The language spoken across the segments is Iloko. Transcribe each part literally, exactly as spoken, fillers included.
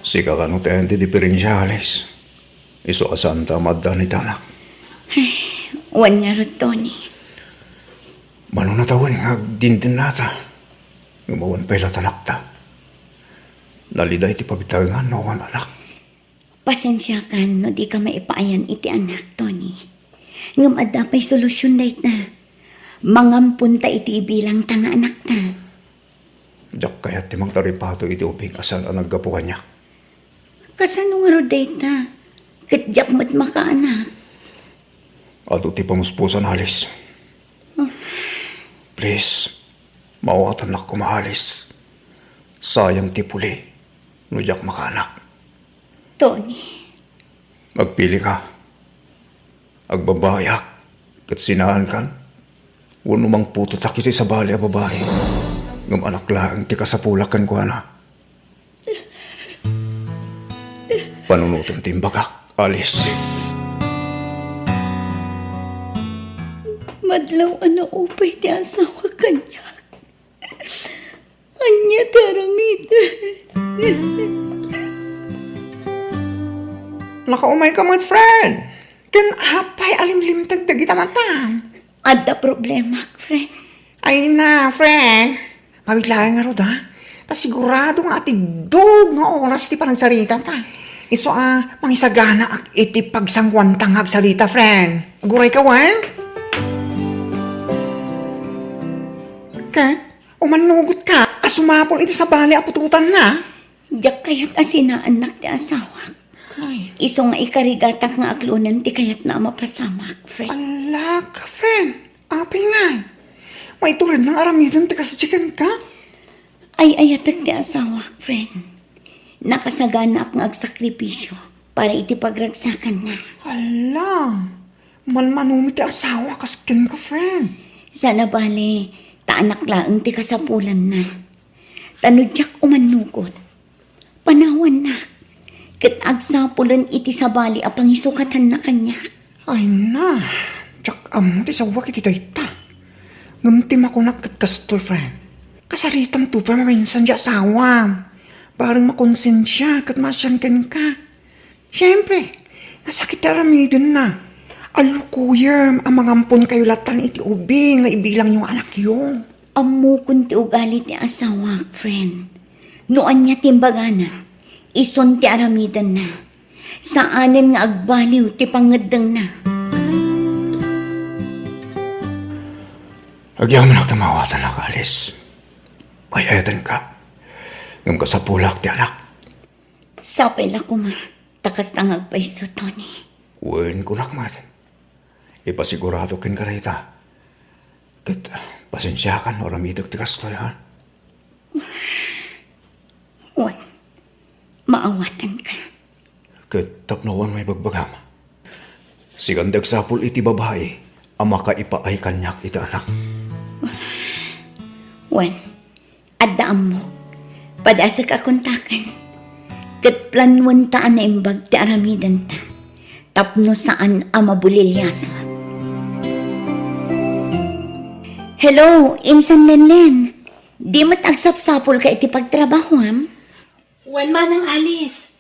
Sika kano ti ayan ti diferensia, Alice? Isu a saanta a maaddaan iti anak. Wen ngarud, Tony. Mano natawen nga agdindennata, ngem awan pay la ti anakta. Nalida iti pagtaengan no awan anak. Pasensiakan no dika maipaayan iti anak, Tony. Ngem adda pay solusion dayta. Mangamponta iti ibilangta nga anakta. Diak kayat ti mangtaripato iti ubing a saan a naggapu kaniak. Kasano ngarud dayta? Ket diak met makaanak. Adu ti pamuspusan, Alice. Ah. Please, maawatannak koma, Alice. Sayang ti puli no diak makaanak. Tony. Agpili ka. Agbabaiak ket sinaankan, wenno mangputotak iti sabali a babai, ngem anak laeng ti kasapulak kenkuana. Panunotem ti imbagak, Alice. Madlaw a naupay ti asawa kaniak. Ania ti aramiden? Nakaumayka met, friend. Ken apay a limlimteg dagita matam? Adda problemak, friend. Ay na, friend. Mabiit laeng ngarud, ha? Ta sigurado nga atiddog nga oras ti panagsaritata. Isu a, mangisaganaak iti pagsanguanta nga agsarita, friend. Agurayka wen? Ket, umannugotka a sumapul iti sabali a putotanna? Diak kayat a sinaannak ti asawak. Ay. Isu nga ikarigatak nga aklonen ti kayatna a mapasamak, friend. Ala ka, friend. Apay ngay? Maituredna nga aramiden ti kasdi kenka? Ay-ayatek ti asawak, friend. Nakasaganaak nga agsakripisio para iti pagragsakanna. Ala, manmanomi ti asawa kas kenka, friend. Saan a bale, ta anak laeng ti kasapulanna. Ta no diak umannugot, panawannak, ket agsapulen iti sabali a pangisukatanna kaniak. Ay na, diak ammo ti sawak iti dayta. Ngem ti makunak ket kastoy, friend. Kasaritam to pay maminsan ti asawam. Bareng makonsensia ket maasian kenka. Siempre, nasakit ti aramidenna. Alukuyem a mangamponkayo latan iti ubing nga ibilangyo nga anakyo. Ammokon ti ugali ti asawak, friend. No ania ti imbagana, isun ti aramidenna. Saanen nga agbaliw ti pangngeddengna. Agyamanak ta maawatannak, Alice. Ay-ayatenka. Ngem kasapulak ti anak. Sapay la koma, ta kasta nga agpayso, Tony. Wen, kunak met. Ipasigurado kenka dayta. Ket, pasensiakan no aramidek ti kastoy, ha? Wen, maawatanka. Ket tapno awan maibagbagam, sikan ti agsapul iti babai a makaipaay kaniak iti anak. Wen, adda ammok. Padasek a kontaken. Ket planuenta a naimbag ti aramidenta. Tapno saan a mabuliliasot. Hello, Insan Lenlen. Di met agsapsapulka iti pagtrabahoam? Wen, Manang Alice.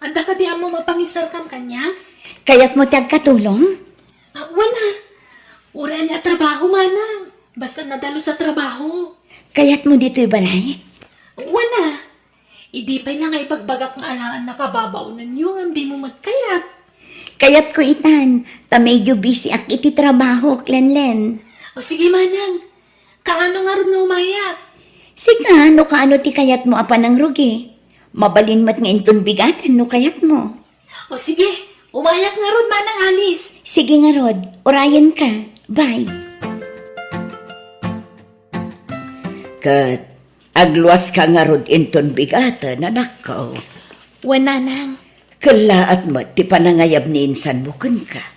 Adda kadi ammom a pangisarkam kaniak? Kayatmo ti agkatulong? Ah, wen a. Uray ania a trabaho, manang. Basta nadalus a trabaho. Kayatmo ditoy balay? Wen a. Idi pay la nga ibagbagak nga alangan nakababaonanyo ngem dimo met kayat. Kayatko itan, ta medyo busy ak iti trabahok, Lenlen. O sige, manang. Kaano ngarud nga umayak? Sika, no kaano ti kayatmo a panangrugi? Mabalin met nga inton bigaten no kayatmo. O sige, umayak ngarud, Manang Alice. Sige ngarud, urayenka. Bye. Ket agluaska ngarud inton bigaten, anakko. Wen, nanang. Kellaat met ti panangayab ni insanmo kenka.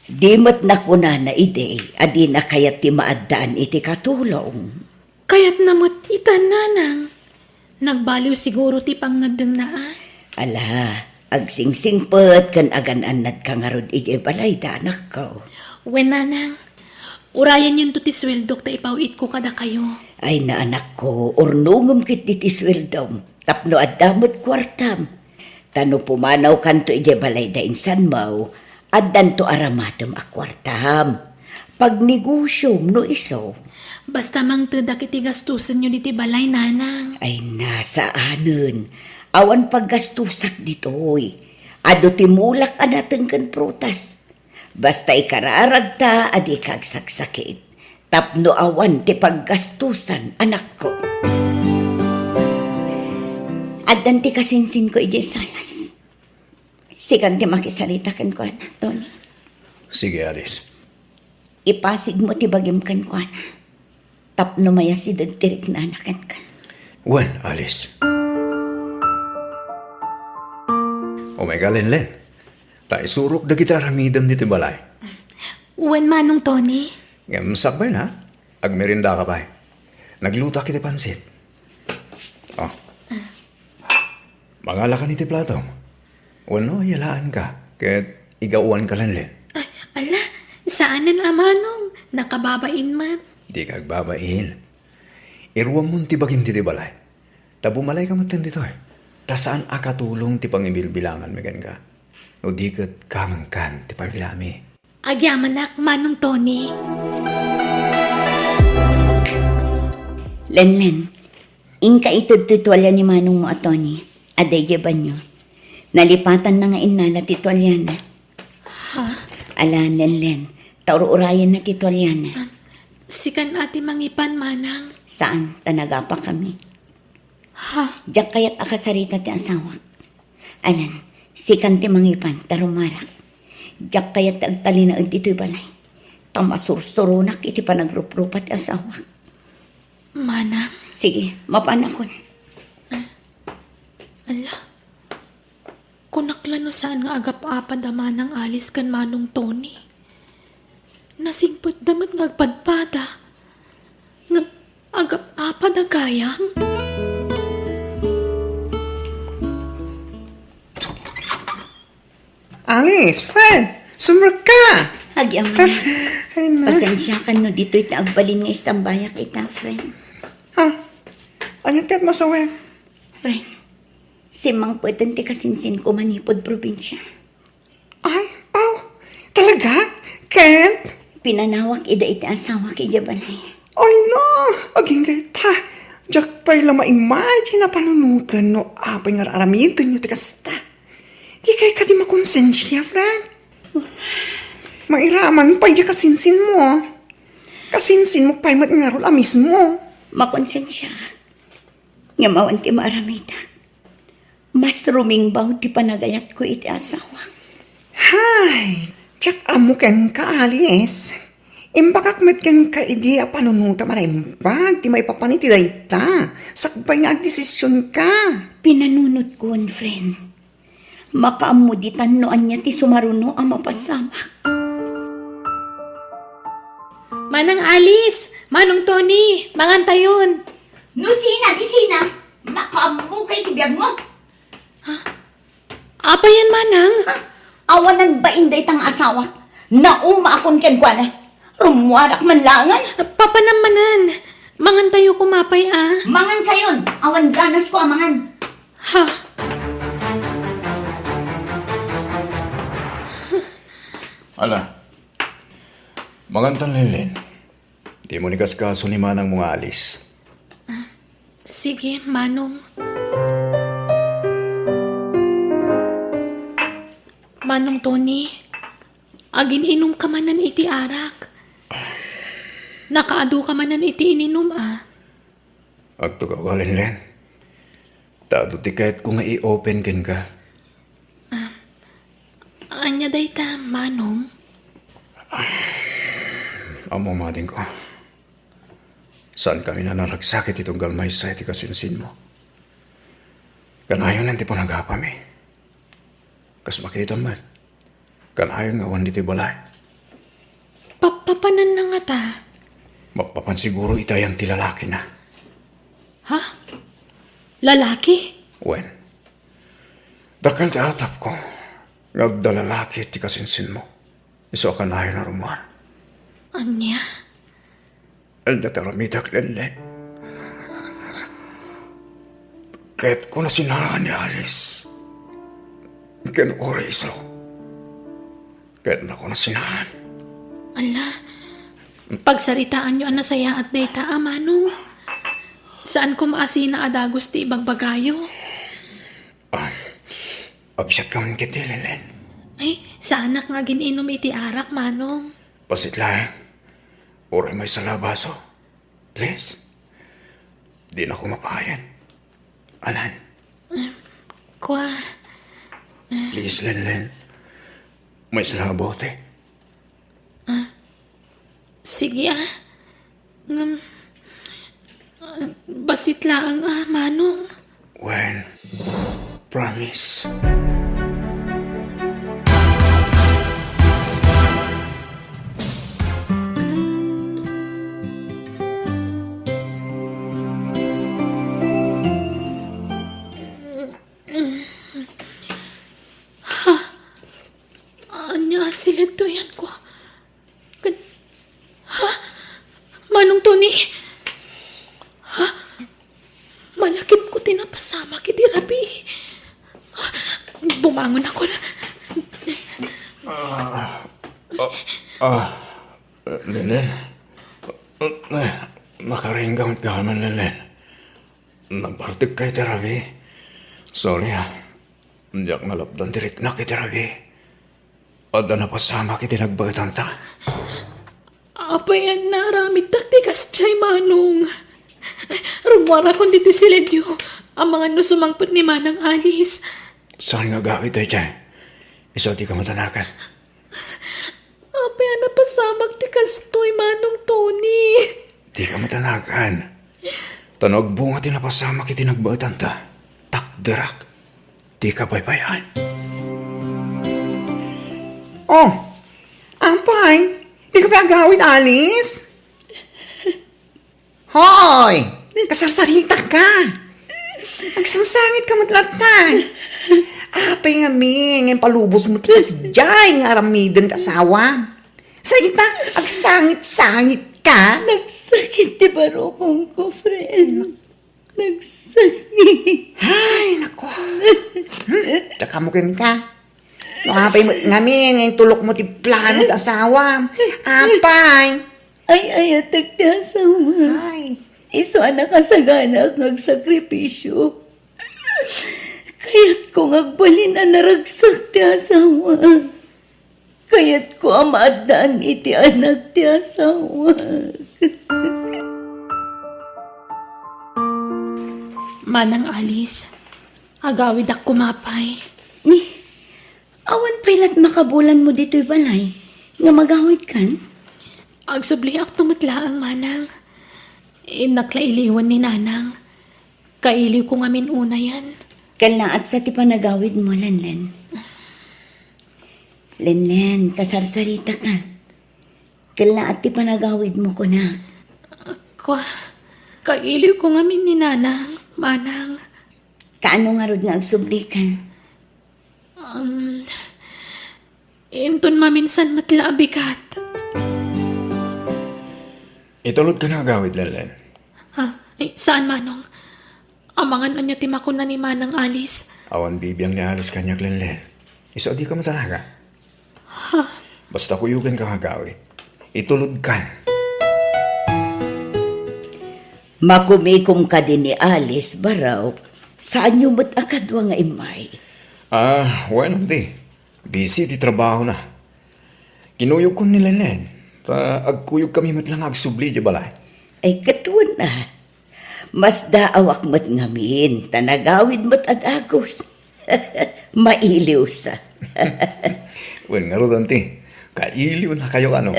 Di met nakunana idi a dina kayat ti maaddaan iti katulong. Kayatna met ita, nanang. Nagbaliw siguro ti pangngeddengna a. Ala, agsingsingpet ken agan-annadka ngarud idiay balayda, anakko. Wen, nanang. Urayenyonto ti sueldok ta ipaw-itko kadakayo. Ay na, anakko, urnongem ketdi ti sueldom tapno adda met kuartam. Ta no pumanawkanto idiay balay da insan mo, addanto aramatem a kuartam. Pagnegosiom no isu. Basta mangtedak iti gastusenyo ditoy balay, nanang. Ay, saanen. Awan paggastusak ditoy. Adu ti mulak a nateng ken prutas. Basta ikararagta a dika agsaksakit. Tapno awan ti paggastusan, anakko. Addan ti kasinsinko idiay salas. Sikan ti makisarita kenkuana, Tony. Sige, Alice. Ipasigmo ti bagim kenkuana. Tapno mayasideg ti riknana kenka. Wen, Alice. Umayka, Lenlen. Ta isurok dagiti aramidem ditoy balay. Wen, Manong Tony. Ngem sakbay na, agmeriendaka pay. Naglutoak iti pansit. Oh. Mangalakan iti platom. Wenno, yalaanka, ket igawanka, Lenlen. Ay, ala, saanen a, Manong. Nakababain man. Dika agbabain. Iruammon ti bagim ditoy balay. Ta bumalayka metten ditoy. Ta saan a katulong ti pangibilbilanganmi kenka. No di ket kamengkan ti pamiliami. Agyamanak, Manong Tony. Lenlen, inka ited toy tualia ni manongmo a Tony. Adda idiay banyo. Nalipatanna nga innala ti tualiana. Ha? Ala, Lenlen, ta ur-urayenna ti tualiana. Ah, sikan a ti mangipan, Manang. Saan, ta nagapakami. Ha? Diak kayat a kasarita ti asawak. Alan, sikan ti mangipan, ta rumarak. Diak kayat ti agtalinaed ditoy balay. Ta masursuronak iti panagruprupa ti asawak. Manang? Sige, mapanakon. Ala, kunak la no saan nga agap-apad a Manang Alice ken Manong Tony. Nasingpetda met nga agpadpada. Ngem agap-apad a gayam? Alice, friend, sumrekka! Agyamanak. Ay, na. Pasensiakan no ditoy ti agbalin nga istambayak ita, friend. Ah, ania ti admo a sawen? Friend, simmangpeten ti kasinsinko manipud probinsia. Ay, aw, talaga? Ken? Pinanawak ida iti asawak idiay balay. Ay, na, agingga ita. Diak pay la ma-imagine a panunoten no apay nga ar-aramidenyo ti kasta. Dikay kadi makonsensia, friend? Mairaman pay diay kasinsinmo. Kasinsinmo pay met ngarud a mismo. Makonsensia. Ngem awan ti maaramidak. Mas rumingbaw ti panagayatko iti asawak. Hay, diak ammo kenka, Alice. Imbagak met kenka idi a panunotam a naimbag ti maipapan iti dayta, sakbay nga agdesisionka. Pinanunotkon, friend. Makaammo ditan no ania ti sumaruno a mapasamak. Manang Alice, Manong Tony, mangantayon. No sina, di sina, makaammoka iti biagmo. Ha? Apay yan, Manang? Ha? Awanan bain dayta nga asawak. Naumaakon kenkuana. Rummuarak man laengen. Papanam manen. Mangantayo koma pay a. Mangankayon. Awan ganasko a mangan. Ha? Ala. Mangantan, Lenlen. Dimo inkaskaso ni manangmo nga Alice. Ah, sige, Manong. Manong Tony, agin-inumka manen iti arak. Nakaaduka manen iti ininum, a. Agtugawka, Lenlen. Ta adu ti kayatko nga i-open kenka. Ah, ania dayta, Manong? Ammom, adingko. Saankami a naragsak iti tunggal maysa iti kasinsinmo. Kanayon ti panagapami. Kas makitam met, kanayon nga awan ditoy balay. Papapananna ngata? Mapapan siguro iti ayan ti lalakina. Ha? Lalaki? Wen. Dakkel ti atapko nga adda lalaki ti kasinsinmo. Isu a kanayon a rummuar. Ania? Ania ti aramidak, Lenlen? Kayatko a sinaan ni Alice. ken uray isu. Ket naku, nasinaan. Ala, pagsaritaanyo a nasayaat dayta a manong. Saan koma a sina a dagus ti ibagbagayo. Ah, agisat ka man ketdi, Lenlen. Ay, saanak nga agin-inum iti arak, manong. Basit laeng. Uray maysa la a baso. Please. Di na ko mapayen. Anan? Kua. Please, Lenlen. Maysa la a bote. Sige, ah. Ngem, ah, basit laeng, ah, manong. Wen, promise. Ania a silentoyan ko? Kan-, ha? Manong Tony? Ha? Malakip ko ti napasamak iti rabii. Bumangon ako na. Ah, ah, ah, Lenlen. Eh, makaringga met gayam, Lenlen. Nabartek ka iti rabii. Sorry, ah. Diak nalapdan ti riknak iti rabii. Adda napasamak iti nagbaetanta. Apay a naaramidtak ti kasdiay, manong? Rummuarakon ditoy siledyo. Amangan no sumangpet ni Manang Alice. Saan nga agawid daydiay? Isu a dika madanagan. Apay a napasamak ti kastoy, Manong Tony? Dika madanagan. Ta no agbunga ti napasamak iti nagbaetanta, takderak. Dika baybay-an. Oh, apay, dika pay agawid, Alice? Hoy! Kasarsarita ka! Agsangsangit ka met latta! Apay ngamin nga impalubos mo ti kasdiay nga aramiden ta asawa? Say ta, agsangit-sangit ka! Nagsakit ti barukongko, friend. Nagsakit. Ay, nako. Hmm, tsaka mo ken ka. No, apay met ngamin nga intulok mo ti plano ti asawa. Apay. Ay-ayatek ti asawa. Ay. Isu a nakasaganak nga agsakripisio. Kayatko nga agbalin a naragsak ti asawa. Kayatko a maaddaan iti anak ti asawa. Manang Alice, agawidak koma pay. Ni, awan pay lat makabulanmo ditoy balay nga magawidkan? Agsubliakto met laeng, manang. Innak la iliwen ni nanang. Kailiwko ngamin unayen. Kallaat sa ti panagawidmo, Lenlen. Lenlen, kasarsarita ka. Kallaat ti panagawidmo, kunak. Kua, kailiwko ngamin ni nanang, manang. Kaano ngarud nga agsubli ka? Um, inton maminsan met la a bigat. Itulodka nga agawid, Lenlen. Ha? Ay, saan, manong? Amangan ania ti makuna ni Manang Alice? Awan bibiang ni Alice kaniak, Lenlen. Isu a dika madanagan. Ha? Basta kuyoganka nga agawid. Itulodkan. Makumikom kadi ni Alice, Barok. Saanyo met a kadua nga immay? Ah, wen, auntie. Busy ti trabahona. Kinuyogkon ni Lenlen. Ta agkuyogkami met la nga agsubli idiay balay. Ay, ket wen a. Masdaawak met ngamin, ta nagawid met a dagus. Mailiwsa. Wen ngarud, auntie, kailiwnakayo kano?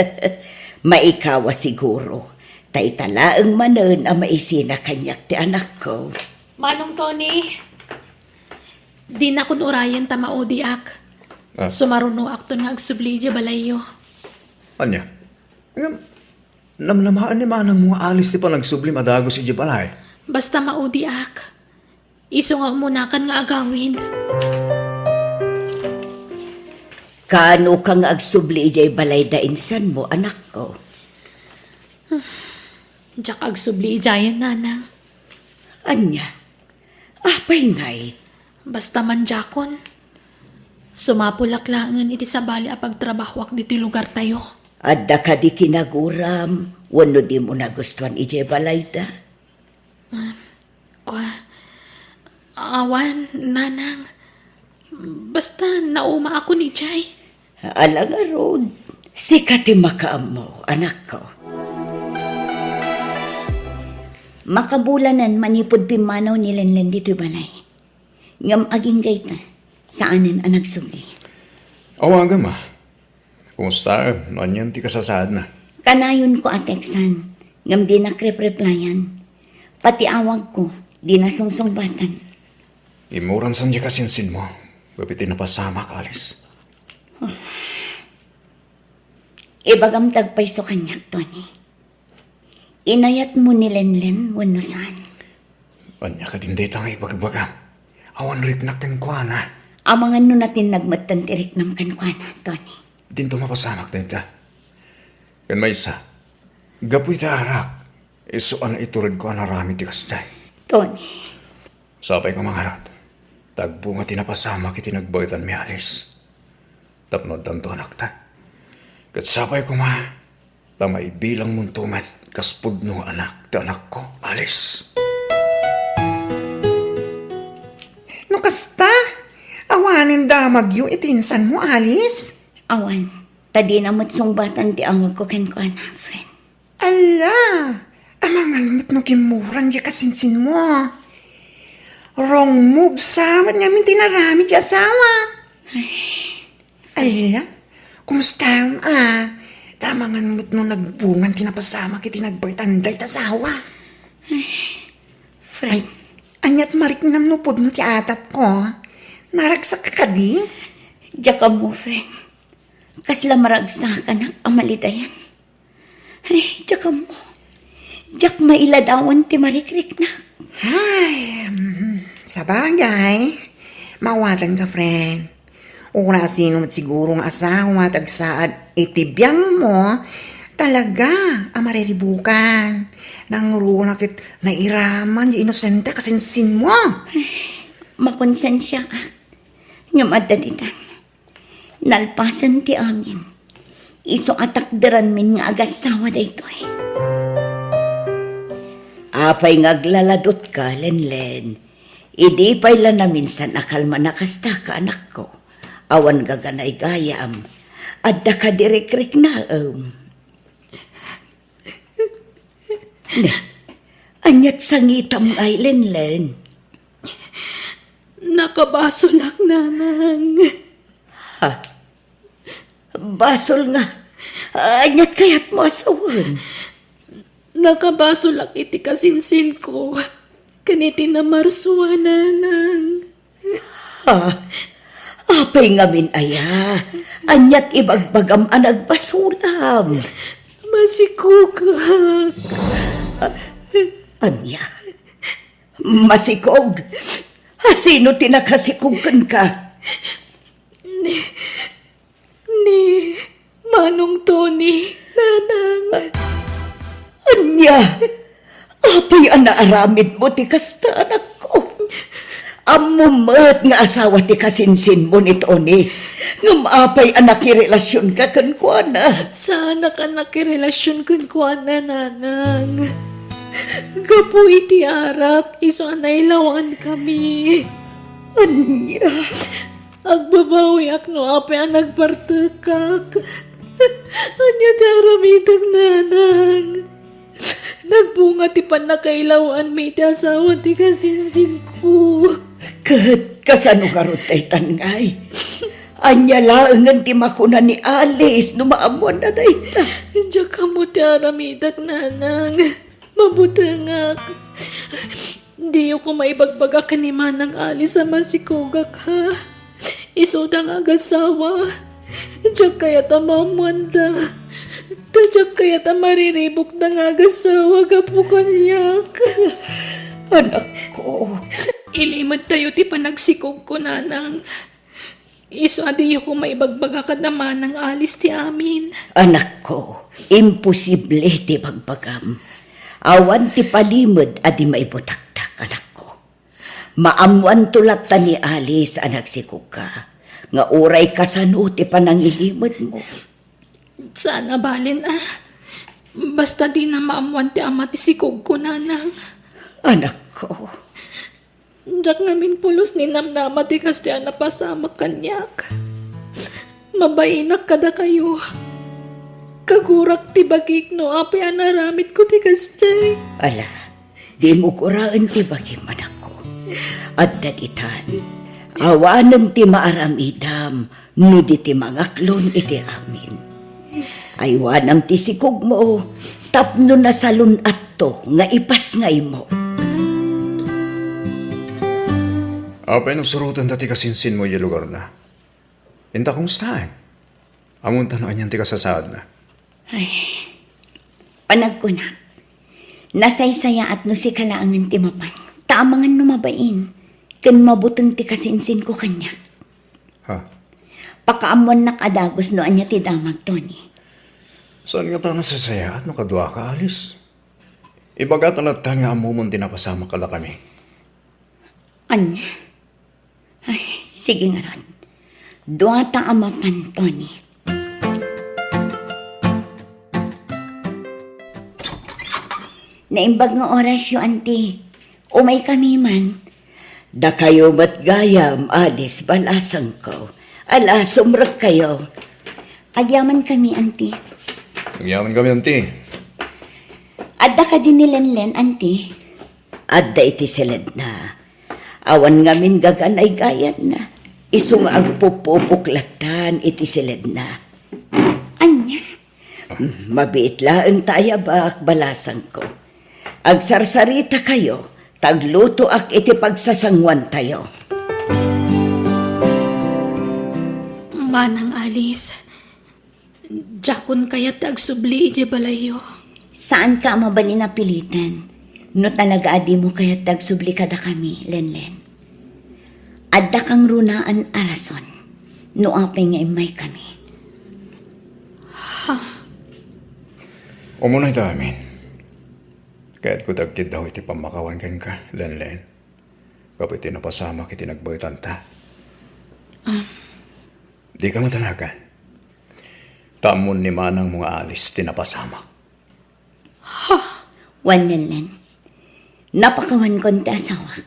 Maikaw a siguro, ta ita laeng manen a maisina kaniak ti anakko. Manong Tony, dinakon urayen ta maudiak. Ah. Sumarunoakton nga agsubli idiay balayyo. Ania? Ngem, namnamaen ni manangmo nga Alice ti panagsublim a dagus idiay balay? Basta maudiak. Isu nga umunakan nga agawid. Kaanoka nga agsubli idiay balay da insanmo, anakko? Diak agsubli idiayen, nanang. Ania? Apay ngay? Basta man diakon. Sumapulak laengen iti sabali a pagtrabahoak ditoy lugartayo. Adda kadi kinaguram wenno dimo nagustuan idiay balayda? Ah, kua, awan, nanang. Basta naumaakon idiay. Ala ngarud, sika ti makaammo, anakko. Makabulanen manipud pimmanaw ni Lenlen ditoy balay. Ngem agingga ita, saanen a nagsubli. Awagem, a. Kumustaem no anian ti kasasaadna? Kanayonko a teksan, ngem dinak repreplayan. Pati awagko, dina sungsungbatan. Immuran san diay kasinsinmo, gapu iti napasamak, Alice. Ibagam ti agpayso kaniak, Tony. Inayatmo ni Lenlen wenno saan? Ania kadin dayta nga ibagbagam? Awan riknak kenkuana. Amangan no natinnag metten ti riknam kenkuana, Tony. Dinto mapasamak dayta. Ken maysa, gapu iti arak, isu a naituredko a narami ti kasdiay. Tony. Sapay koma ngarud, ta agbunga ti napasamak iti nagbaetanmi, Alice. Tapno addanto anakta. Ket sapay koma, ta maibilangmonto met kas pudno nga anak ti anakko, Alice. No kasta, awanen damagyo iti insanmo, Alice? Awan, ta dina met sungbatan ti awagko kenkuana, friend. Ala, amangan met no kimmuran diay kasinsinmo. Wrong move sa met ngamin ti narami ti asawa. Ay, ala, kumustaem, a? Ta amangan met no nagbungan ti napasamak iti nagbaetan dayta asawa. Ay, friend. Ay, aniat mariknam no pudno ti atapko? Naragsak kadi? Diak ammo, friend. Kasla maragsakanak a malidayan. Ay, diak ammo. Diak mailadawan ti marikriknak. Ay, mm, sabagay. Mawatanka, friend. Uray sino met siguro nga asawa ti agsaad iti biangmo, talaga a mariribukan. Nangruna ket nairaman diay inosente a kasinsinmo. Ay, makonsensiaak. Ngem adda ditan. Nalpasen ti amin. Isu a takderanmin nga agassawa daytoy. Apay nga aglaladutka, Lenlen? Idi pay la naminsan a kalman a kastaka, anakko. Awan gaganaygayam. Adda kadi rikriknaem? Ne, aniat sangitam ngay, Lenlen? Nakabasolak, nanang. Ha? Basol nga? Aniat kayatmo a sawen? Nakabasolak iti kasinsinko ken iti namarsua, nanang. Ha? Apay ngamin aya? Aniat ibagbagam a nagbasolam? Masikogak. A-, ania? Masikog? A, sino ti nakasikog kenka? Ni, ni Manong Tony, nanang. Ania? Apay a naaramidmo ti kasta, anakko? Ammom met nga asawa ti kasinsinmo ni Tony. Ngem apay a nakirelasionka kenkuana? Saanak a nakirelasion kenkuana, nanang. Gapu iti arak, isu a nailawaankami. Ania? Agbabawiak no apay a nagpartekak. Ania ti aramidek, nanang? Nagbunga ti pannakailawaanmi iti asawa ti kasinsinko. Ket kasano ngarud daytan ngay? Ania laengen ti makuna ni Alice no maammoanna dayta? Diak ammo ti aramidek, nanang. Mabutengak. Diyo koma ibagbaga ken ni Manang Alice a masikogak, ha? Isuda nga agasawa. Diak kayat a maammoanda. Ta diak kayat a mariribukda nga agasawa gapu kaniak. Anakko. Ilimedtayo ti panagsikogko, nanang. Isu a diyo koma ibagbaga kada Manang Alice ti amin. Anakko, imposible ti ibagbagam. Awan ti palimed a di maibutaktak, anakko. Maammoanto latta ni Alice a nagsikogka. nga uray kasano ti panangilimedmo. Saan a balin a. Basta dina maammuan ti ama ti sikogko, nanang. Anakko. Diak ngamin pulos ni namnama ti kasdiay a napasamak kaniak. Mabainak kadakayo. Kagurak ti bagik no apay a naaramidko ti kasdiay. Ala, dimo guraen ti bagim, anakko. Adda ditan. Awanen ti maaramidam no di ti mangaklon iti amin. Aywanam ti sikogmo tapno nasalun-atto nga ipasngaymo. Apay no surotenda ti kasinsinmo idiay lugarna? Inta kumustaen? Ammom ta no anian ti kasasaadna? Ay, panagkunak, nasaysayaat no sika laengen ti mapan. Ta amangan no mabain, ken mabuteng ti kasinsinko kaniak. Ha? Pakaammoannak a dagus no ania ti damag, Tony. Saan ngata a nasaysayaat no kaduaka, Alice? Ibagata lattan nga ammomon ti napasamak kadakami. Ania? Ay, sige ngarud. Duata a mapan, Tony. Naimbag nga orasyo, anti. Umaykami man. Dakayo met gayam, Alice, balasangko. Ala, sumrekkayo. Agyamankami, anti. Agyamankami, anti. Adda kadi ni Lenlen, anti? Adda iti siledna. Awan ngamin gaganay gayanna. Isu nga agpupupok lattan iti siledna. Ania? Mabiit laeng ta ayabak, balasangko. Agsarsarita kayo, ta aglutoak iti pagsasanguantayo. Manang Alice, diakon kayat ti agsubli idiay balayyo. Saanka a mabalin a pilitan no talaga a dimo kayat ti agsubli kadakami, Lenlen. Adda kangrunaan a rason no apay nga immaykami. Ha? Umunay ta amin. Kayatko ti agkiddaw iti pammakawan kenka, Lenlen. Gapu iti napasamak iti nagbaetanta. Ah. Dika madanagan. Ta ammon ni manangmo nga Alice ti napasamak. Ha? Wen, Lenlen. Napakawankon ti asawak.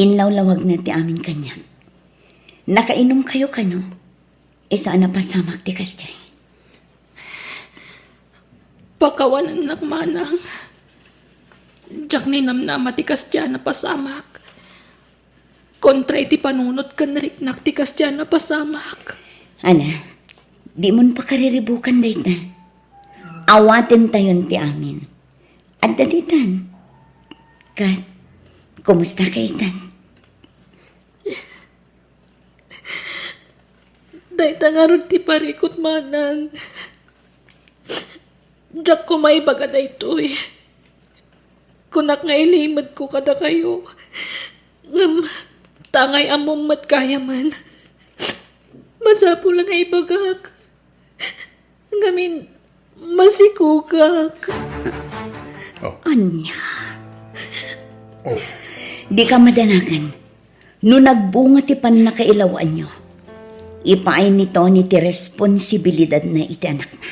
Inlawlawagna ti amin kaniak. Nakainumkayo kano? Isu a napasamak ti kasdiay. Pakawanennak, manang. Diak ninamnama ti kasdiay a napasamak. Kontra iti panunot ken riknak ti kasdiay a napasamak. Ala, dimon pakariribukan dayta. Awatentayon ti amin. Adda ditan. Kat, kumusta ka itan? Dayta ngarud ti parikut, manang. Diak koma ibaga daytoy. Kunak nga ilimedko kadakayo. Ngem, tangay ammom met gayamen. Masapul nga ibagak. Ngamin, masikogak. Oh. Ania? Oh. Dika madanagan. No nagbunga ti pannakailawanyo, ipaay ni Tony ti responsibilidadna iti anakna.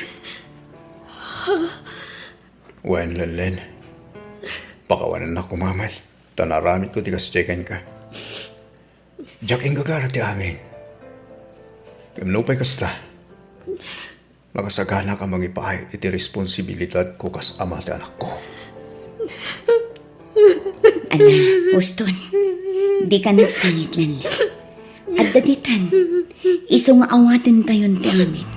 Wen, Lenlen. Pakawanennak koma met, ta naaramidko ti kasdiay kenka. Diak inggagara ti amin. Ngem nupay kasta, nakasaganak a mangipaay iti responsibilidadko kas ama ti anakko. Ala, Houston, dika nagsangit, Lenlen. Adda ditan, isu nga awatentayon ti amin.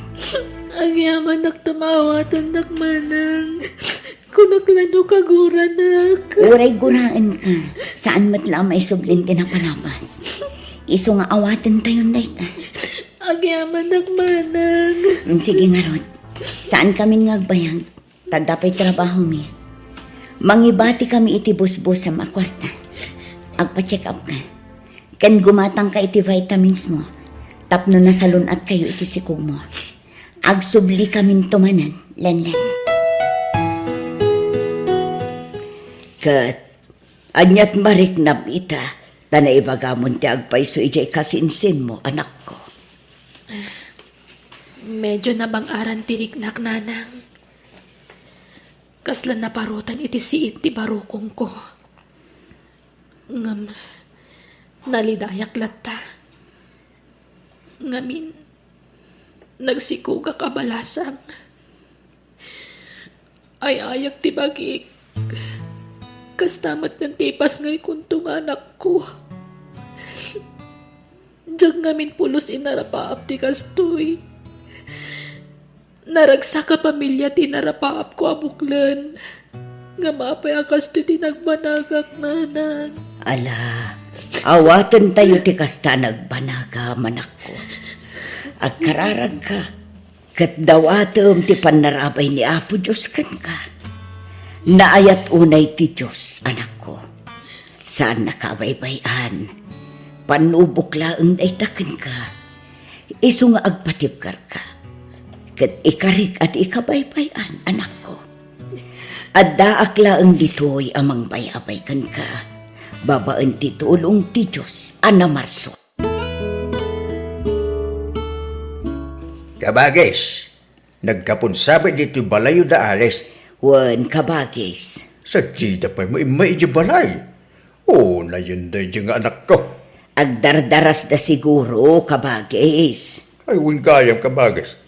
Agyamanak ta maawatennak, manang. Kunak la no kaguranak. Uray guraenka, saan met la a maisublin ti napalabas. Isu nga awatentayon dayta. Agyamanak, manang. Mm, sige ngarud. Saankamin nga agbayag. Ta adda pay trabahomi. Mangibatikami iti busbusam a kuarta. Agpa-check up ka. Ken gumatangka iti vitamins mo. Tapno nasalun-atkayo iti sikogmo. Agsublikaminto manen, Lenlen. Ket, aniat mariknam ita, ta naibagamon ti agpayso idiay kasinsinmo, anakko. Medyo nabang-aran ti riknak, nanang. Kasla naparutan iti siit ti barukongko. Ngem nalidayak latta. Ngamin, nagsikogak a balasang. Ay-ayak ti bagik. Kasta met ti ipasngaykonto nga anakko. Diak ngamin pulos inarapaap ti kastoy. Naragsak a pamilia ti inarapaapko a buklen. Ngem apay a kastoy ti nagbanagak, nanang? Ala, awatentayo ti kasta a nagbanagam, anakko. Agkararagka, ket dawatem ti pannarabay ni Apo Dios kenka. Naayat unay ti Dios, anakko. Saannaka a baybay-an. Pannubok laeng dayta kenka. Isu nga agpatibkerka. Ket ikarik a di ikabaybay-an, anakko. Addaak laeng ditoy a mangbayabay kenka, babaen ti tulong ti Dios a namarsua. Kabagis, nagkapon sabit ditoy balayyo da Alice. Wen, kabagis. Sadida pay maimmay idiay balay. Unayen daydi nga anakko. Agdardarasda siguro, kabagis. Ay, wen gayam, kabagis.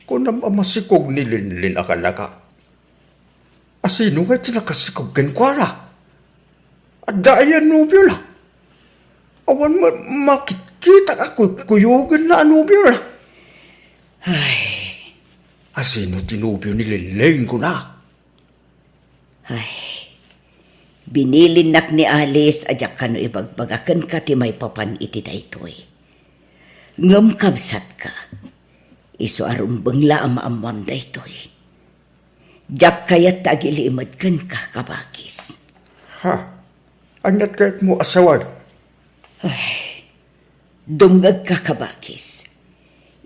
Kunam a masikog ni Linlin a kanaka. Asino ngay ti nakasikog kenkuana? Adda aya nobio la? Awan ma-, makitkitak a kuykuyogen na a nobio la. Ay. Asino ti nobio ni Linlin, kuna? Ay. Binilinnak ni Alice a diak kano ibagbaga kenka ti maipapan iti daytoy. Ngem kabsatka, isu a rumbeng la a maammoam daytoy. Diak kayat ta agilimed kenka, kabagis. Ha? Aniat kayatmo a sawen? Ay, dumngegka, kabagis.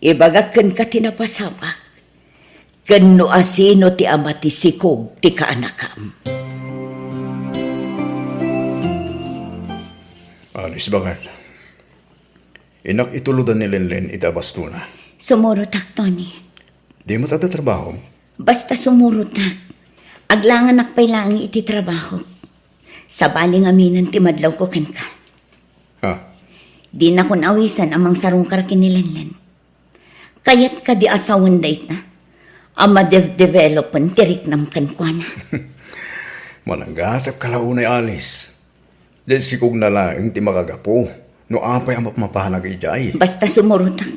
Ibagak kenka ti napasamak, ken no asino ti ama ti sikog ti kaanakam. Alice, bakit? Innak itulodan ni Lenlen iti abastona. Sumurotak, Tony. Di met adda trabahom? Basta sumurotak. Aglanganak pay laeng iti trabahok. Sabali ngaminen ti madlawko kenka. Ha? Dinakon awisan a mangsarungkar ken ni Lenlen. Kayat kadi a sawen dayta a madedevelopen ti riknam kenkuana? Mananggatep ka la unay, Alice. Diay sikogna laeng ti makagapu no apay a mapmapanak idiay. Basta sumurotak.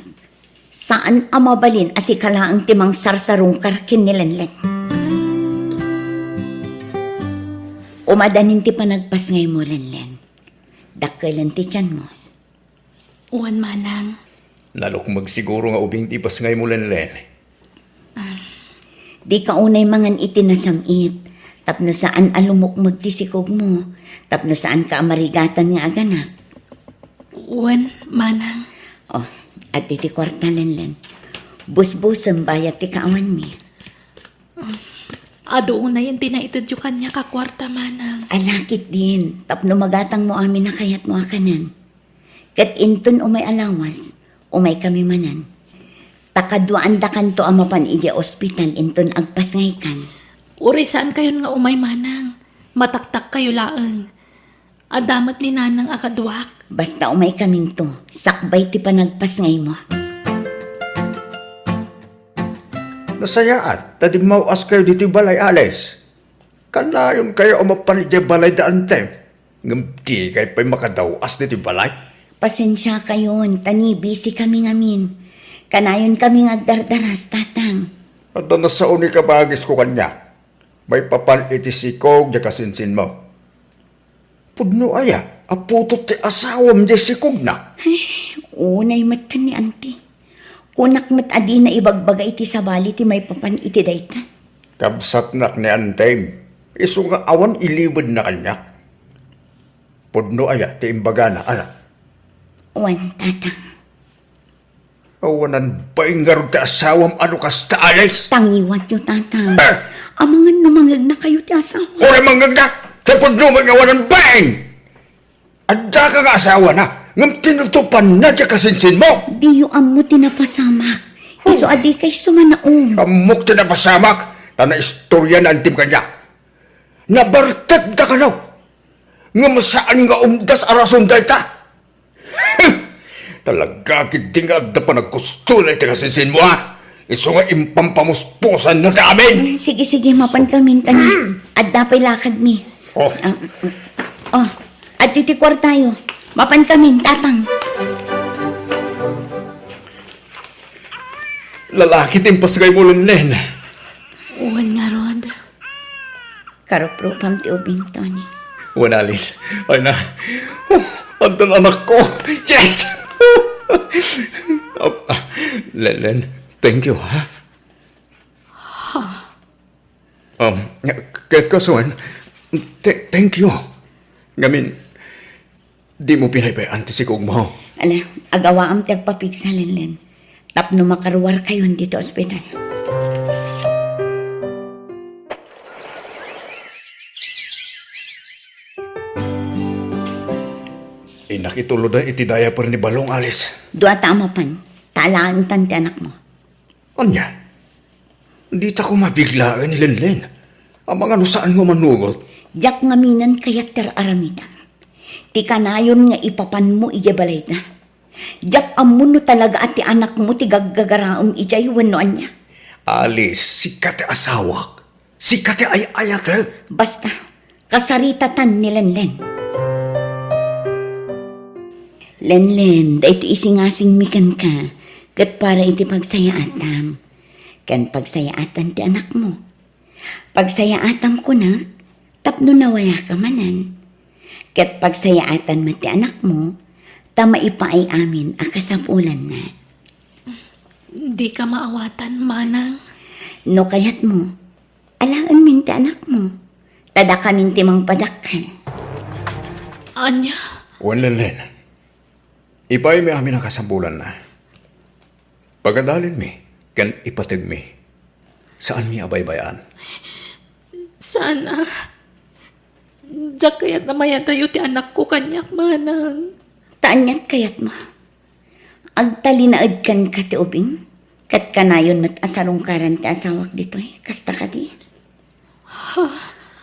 Saan a mabalin a sika laeng ti mangsarsarungkar ken ni Lenlen. Umadanin ti panagpasngaymo, Lenlen. Dakkelen ti tianmo. Wen, manang. Nalukmeg siguro nga ubing ti ipasngaymo, Lenlen. Ah. Dika unay mangan iti nasam-it, tapno saan a lumukmeg ti sikogmo, tapno saanka a marigatan nga aganak. Wen, manang. Oh, adda ti kuarta, Lenlen. Busbusem bayat ti kaawanmi. Adu unayen ti naitedyo kaniak a kuarta, manang. Ala ketdin, tapno magatangmo amin a kayatmo a kanen. Ket inton umay a lawas, umaykami manen. Ta kaduaandakanto a mapan idiay ospital inton agpasngaykan. Uray saankayon nga umay, manang. Mataktakkayo laeng. Adda met ni nanang a kaduak. Basta umaykaminto, sakbay ti panagpasngaymo. Nasayaat ta dimmaw-askayo ditoy balay, Alice. Kanayonkayo a mapan idiay balay da Antem, ngem dikay pay makadaw-as ditoy balay? Pasensiakayon, ta ni-busy kami ngamin. Kanayon kami nga agdardaras, Tatang. Adda nasao ni kabagisko kaniak. Maipapan iti sikog diay kasinsinmo. Pudno aya a putot ti asawam diay sikogna? Ay, unay met ni Auntie. Kunak met a dina ibagbaga iti sabali ti maipapan iti dayta. Kabsatnak ni Antem, isu nga awan ilimedna kaniak. Pudno aya ti imbagana, ala? Wen, Tatang. Awanan bain ngarud ti asawam a no kasta, Alice? Tangiwatyo, Tatang. Eh! Amangan no mangegnakayo ti asawa. Uray mangngegna! Ti pudno met nga awanan bain! Addaka nga asawana, ngem tinutopanna ti kasinsinmo. Diyo ammo ti napasamak. Isu a dikay sumanaom. Ammok ti napasamak, ta naistorya na intim kaniak. Nabartekda kano. Ngem saan nga umdas a rason dayta. Talaga ketdi nga adda panagkusto dayta kasinsinmo, a? Isu nga impampamuspusanna ti amin. Mm, sige, sige, mapan kamin, Tani. Adda pay lakadmi. Oh. Ah, mm, oh, adda ti kuartayo. Mapan kamin, Tatang. Lalaki ti impasgaymo, Lenlen. Wen ngarud. Karuprupam ti ubing, Tony. Wen, Alice. Ay na. Oh, addan anakko. Yes! Ah, ah, Lenlen, thank you, ha? Um, k-, k-, kasuan, th-, thank you. Ngamin, dimo pinaybay-an ti sikogmo. Ala, agawaam ti agpapigsa, Lenlen. Tapno makaruarkayon ditoy ospital. Innak ituloda iti diaper ni Balong, Alice. Dua ta a mapan, ta alaentan ti anakmo. Ania? Dita koma biglaen, Lenlen. Amangan no saan nga manugot? Diak ngaminen kayat ti ar-aramitam. Ti kanayon nga ipapanmo idiay balayda. Diak ammo no talaga a ti anakmo ti gaggagaraem idiay wenno ania. Alice, sika ti asawak. Sika ti ay-ayatek. Basta, kasaritatan ni Lenlen. Lenlen, daytoy isingasingmi kenka, ket para iti pagsayaatam, ken pagsayaatan ti anakmo. Pagsayaatam kunak, tapno nawayaka manen. Ket pagsayaatan met ti anakmo, ta maipaay amin a kasapulanna. Dika maawatan, Manang. No kayatmo, alaenmin ti anakmo. Ta dakamin ti mangpadakkel. Ania? Wen, Lenlen. Ipaaymi amin a kasapulanna. Pagadalinmi ken ipategmi. Saanmi a baybay-an. Saan a. Diak kayat a mayadayo ti anakko kaniak, Manang. Ta aniat kayatmo? Agtalinaed kenka ti ubing, ket kanayon met a sarungkaran ti asawak ditoy, kasta kadi? Ha?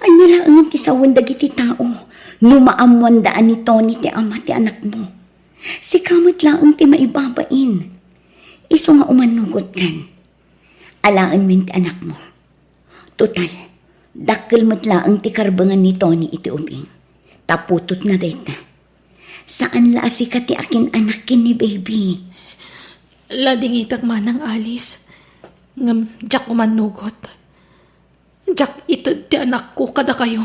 Ania laengen ti sawen dagiti tao no maammoanda a ni Tony ti ama ti anakmo? Sika met laeng ti maibabain. Isu nga umannugotkan. Alaenmin ti anakmo. Total, dakkel met laeng ti karbengan ni Tony iti ubing. Ta putotna dayta. Saan la a sika ti akin-anak ken ni baby. Ladingitek, Manang Alice. Ngem diak umannugot. Diak ited ti anakko kadakayo.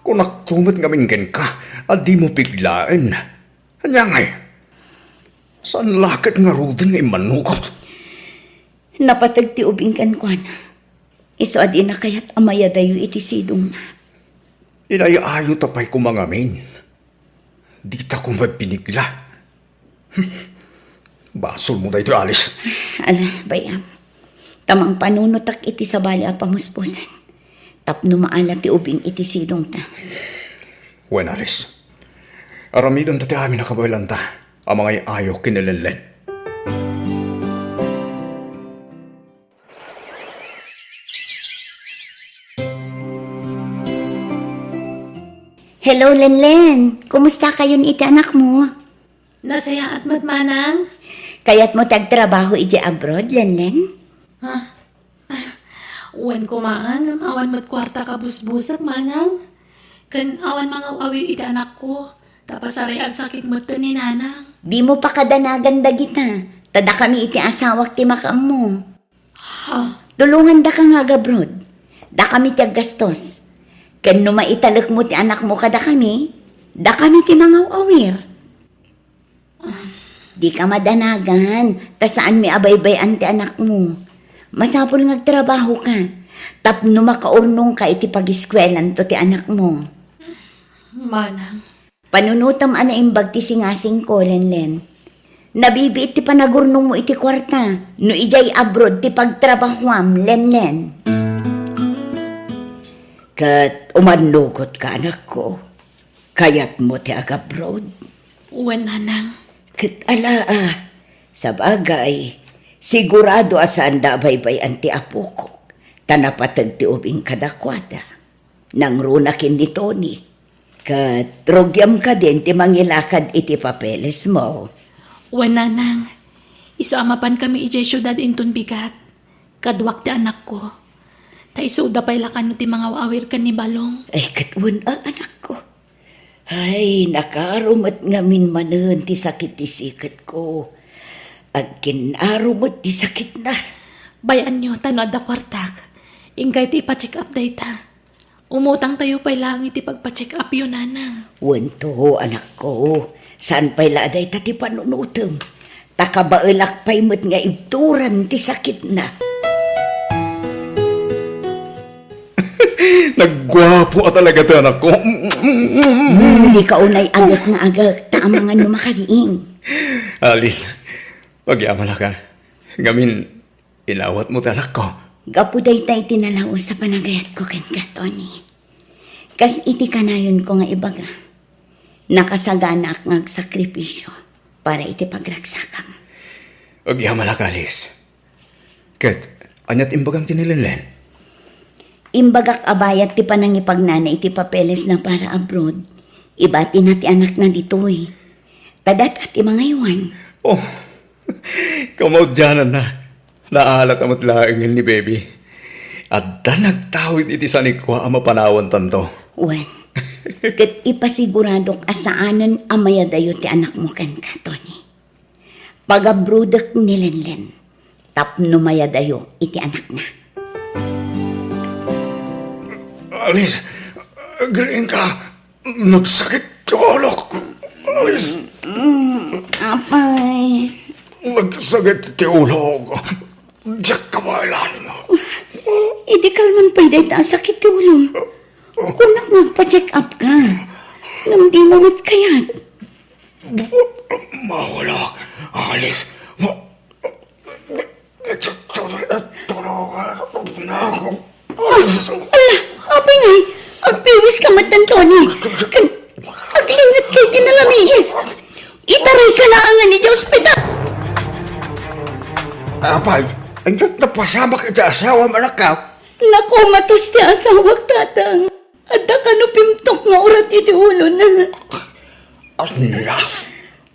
Kunakto met ngamin kenka a dimo piglaen. Ania ngay? Saan la ket ngaruden nga immannugot? Napateg ti ubing kenkuana. Isu a dina kayat a mayadayo iti sidongna. Inay-ayota pay koma ngamin. Dita koma binigla. Basolmo daytoy, Alice. Ala, bay-am. Ta mangpanunotak iti sabali a pamuspusan. Tapno maala ti ubing iti sidongta. Wen, Alice. Aramidenta ti amin a kabaelanta a mangay-ayo ken ni Lenlen. Hello, Lenlen. Kumusta kayon iti anakmo? Nasayaat met, Manang. Kayatmo ti agtrabaho idiay abroad, Lenlen? Ha? Wen koma, ngem awan met kuarta kabusbusek, Manang. Ken awan mangaw-awir iti anakko, ta pasaray agsakit metten ni Nanang. Dimo pakadanagan dagita, ta dakami iti asawak ti makaammo. Ha? Tulongandaka nga agabroad. Dakami ti aggastos. Ken no maitalekmo ti anakmo kadakami, dakami ti mangaw-awir. Dika madanagan, ta saanmi a baybay-an ti anakmo. Masapul nga agtrabahoka, tapno makaurnongka iti pagiskuelanto ti anakmo. Manang. Panunotam a naimbag ti singasingko, Lenlen. Nabibiit ti panagurnongmo iti kuarta, no idiay abroad ti pagtrabahoam, Lenlen. Ket umannugotka, anakko. Kayatmo ti agabroad? Wen, nanang. Ket ala a, sabagay, sigurado a saanda a baybay-an ti apokok, ta napateg ti ubing kadakuada. Nangruna ken ni Tony. Ket rugiam kadin ti mangilakad iti papelesmo. Wen, nanang. Isu a mapankami idiay siudad inton bigat. Kaduak ti anakko. Ta isuda pay la kano ti mangaw-awir ken ni Balong. Ay, ket wen a, anakko. Ay, nakaro met ngamin manen ti sakit ti siketko. Agkinnaro met ti sakitna. Bay-anyo, ta no adda kuartak, inkayto ipa-check up dayta. Umutangtayo pay laeng iti pagpa-check upyo, nanang. Wen to, anakko. Saan pay la a dayta ti panunotem. Ta kabaelak pay met nga ibturan ti sakitna. Nagguapo a talaga ti anakko. Hmm, dika unay agek nga agek, ta amangan no makariing. Alice, agyamanak a. Ngamin, inawatmo ti anakko. Gapu dayta iti nalaus a panagayatko kenka, Tony. Kas iti kanayonko nga ibaga, nakasaganaak nga agsakripisio para iti pagragsakam. Agyamanak, Alice. Ket, ania ti imbagam ken ni Lenlen? Imbagak a bayat ti panangipagnana iti papelesna para abroad, ibatina ti anakna ditoy. Ta data ti mangaywan. Oh, kamaudiananna. Naalata met laengen ni Baby. Adda nagtawid iti sanikua a mapanawantanto. Wen, ket ipasiguradok a saanen a mayadayo ti anakmo kenka, Tony. Pagabrodek ni Lenlen tapno mayadayo iti anakna. Alice, agriingka. Nagsakit ti ulok. Alice. Mm, apay. Nagsakit ti ulok. Diak kabaelan. Idi kalman pay dayta a sakit ti ulom. Kunak nga agpa-check up ka. Ngem dimo met kayat. Mawala. Alice. Ma-, Ala, apay ngay, agpiwis ka met, Tony. Ken, aglinget ka iti nalamiis. Itaray ka laengen idiay ospital. Apay, ania ti napasamak iti asawam, anakko? Nakomatos ti asawak, tatang. Adda kano pimtok nga urat iti ulona. Ania?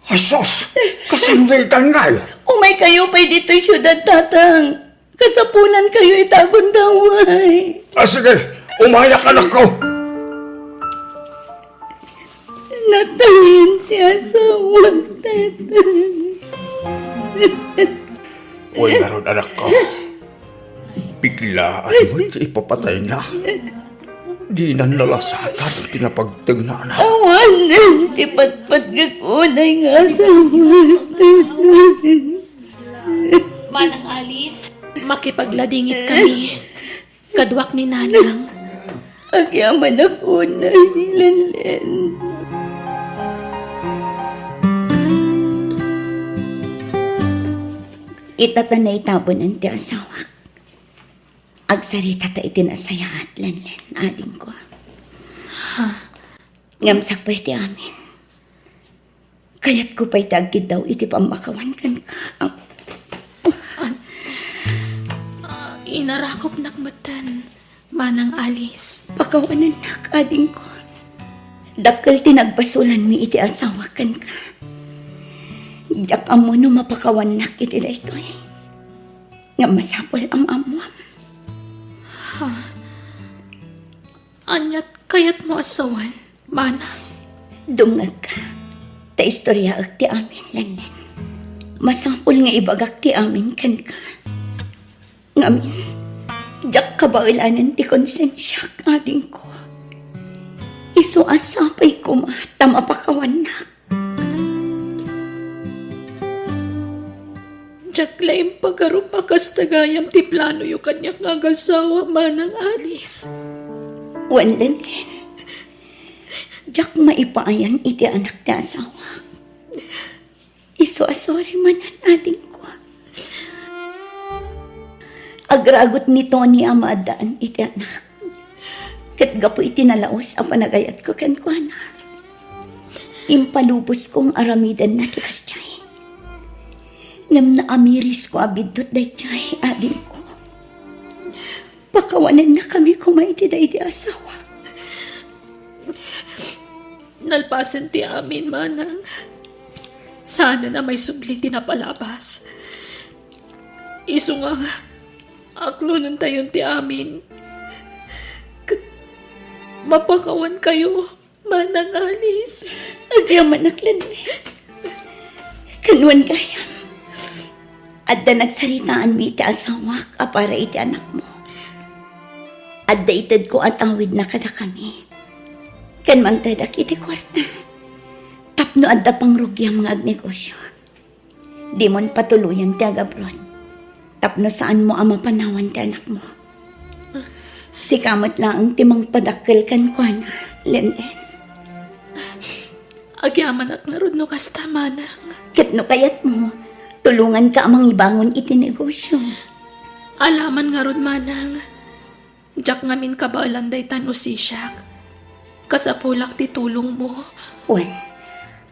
Jesus! Kasano daytan ngay? Umaykayo pay ditoy siudad, tatang. Kasapulankayo ita a gundaway. Ah, sige. Umayak, anakko. Natayen ti asawak, tatang. Uy, ngarud, anakko. Biglaan met ti ipapatayna. Dinan nalasatan ti napagtengnana. Awanen ti patpatgek unay nga asawa. Manang Alice, makipagladingit kami. Kaduak ni Nanang. Agyamanak unay, Lenlen. Ita ta naitabunan ti asawak. Agsarita ta iti nasayaat, Lenlen, adingko. Ha? Ngem sakbay ti amin, kayatko pay ti agkiddaw iti pammakawan kenka. Ah, inarakupnak metten, Manang Alice. Pakawanennak, adingko. Dakkel ti nagbasolanmi iti asawak kenka. Diak ammo no mapakawannak iti daytoy. Ngem masapul a maammuam. Ha? Aniat kayatmo a sawen, Manang? Dumngegka, ta istoriaek ti amin, Lenlen. Masapul nga ibagak ti amin kenka. Ngamin, diak kabaelanen ti konsensiak, adingko. Isu a sapay koma ta mapakawannak. Diak la impagarup a kasta gayam ti planoyo kaniak nga agasawa, Manang Alice. Wen, Lenlen, diak maipaayan iti anak ti asawak. Isu a sorry manen, adingko. Agragut ni Tony a maaddaan iti anak. Ket gapu iti nalaus a panagayatko kenkuana, Impalubosko nga aramidenna ti kasdiay. Ngem naamirisko a biddut daydiay, adingko. Pakawanennakami koma iti daydi asawak. Nalpasen ti amin, manang. Saanen a maisubli ti napalabas. Isu nga, aklonentayon ti amin. Ket mapakawankayo. Manang Alice. Agyamanak, Lenlen. Kanuan gayam. Adda nagsaritaanmi iti asawak a para iti anakmo. Adda itedko a tawidna kadakami. Ken mangtedak iti kuarta. Tapno adda pangrugiam nga agnegosyo. Dimon patuloyen ti agabroad tapno saanmo a mapanawan ti anakmo. Sika met laeng ti mangpadakkel kenkuana, Lenlen. Agyamanak ngarud no kasta, manang. Ket no kayatmo, tulonganka a mangibangon iti negosyo. Alaman ngarud, manang. Diak ngamin kabaelan dayta no sisiak. Kasapulak ti tulongmo. Wen,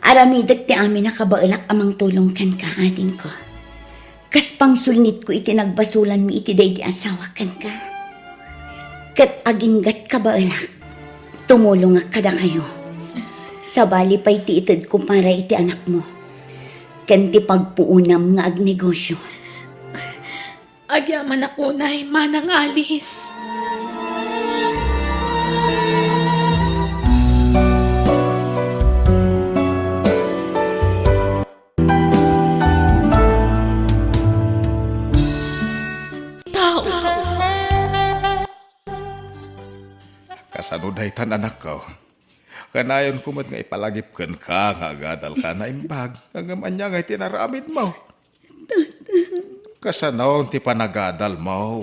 aramidek ti amin a kabaelak a mangtulong kenka, adingko. Kas pangsulnitko iti nagbasolanmi iti daydi asawa kenka. Ket aginggat kabaelak, tumulongak kadakayo. Sabali pay ti itedko para iti anakmo ken ti pagpuonam nga agnegosyo. Agyamanak unay, Manang Alice. Tao. Kasano daytan, anakko? Kanayonko met nga ipalagip kenka nga agadalka naimbag, ngem ania ngay ti inaramidmo? Kasano ti panagadalmo?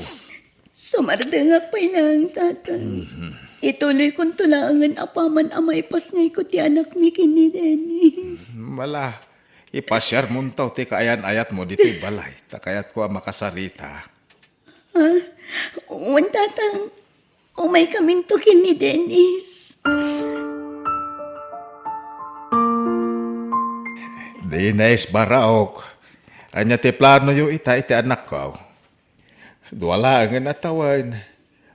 Sumardengak pay laeng, Tatang. Mhm. Ituloykonto laengen apaman a maipasngayko ti anakmi ken ni Dennis. Mala, ipasiarmonto ti kaayan-ayatmo ditoy balay, ta kayatko a makasarita. Ah, wen, Tatang. Umaykaminto ken ni Dennis. Dennis, Baraok, ania ti planoyo ita iti anakko? Dua laengen a tawen,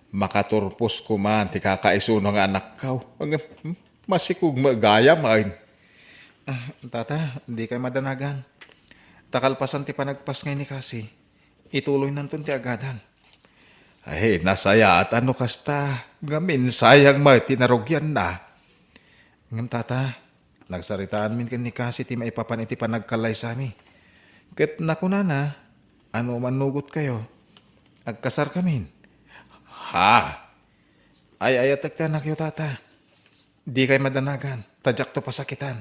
makaturpos koma ti kakaisuno nga anakko. Ngem, hmm, masikog met gayam, ay. Ah, tata, dikay madanagan. Ta kalpasan ti panagpasngay ni Cassie, ituloynanton ti agadal. Ay, nasayaat a no kasta, ngamin sayang met ti narugianna. Ngem tata, nagsaritaanmin ken ni Cassie ti maipapan iti panagkallaysami. Ket nakunana, a no mannugotkayo, agkasarkamin. Ha? Ay-ayatek ti anakyo, tata. Dikay madanagan, ta diakto pasakitan.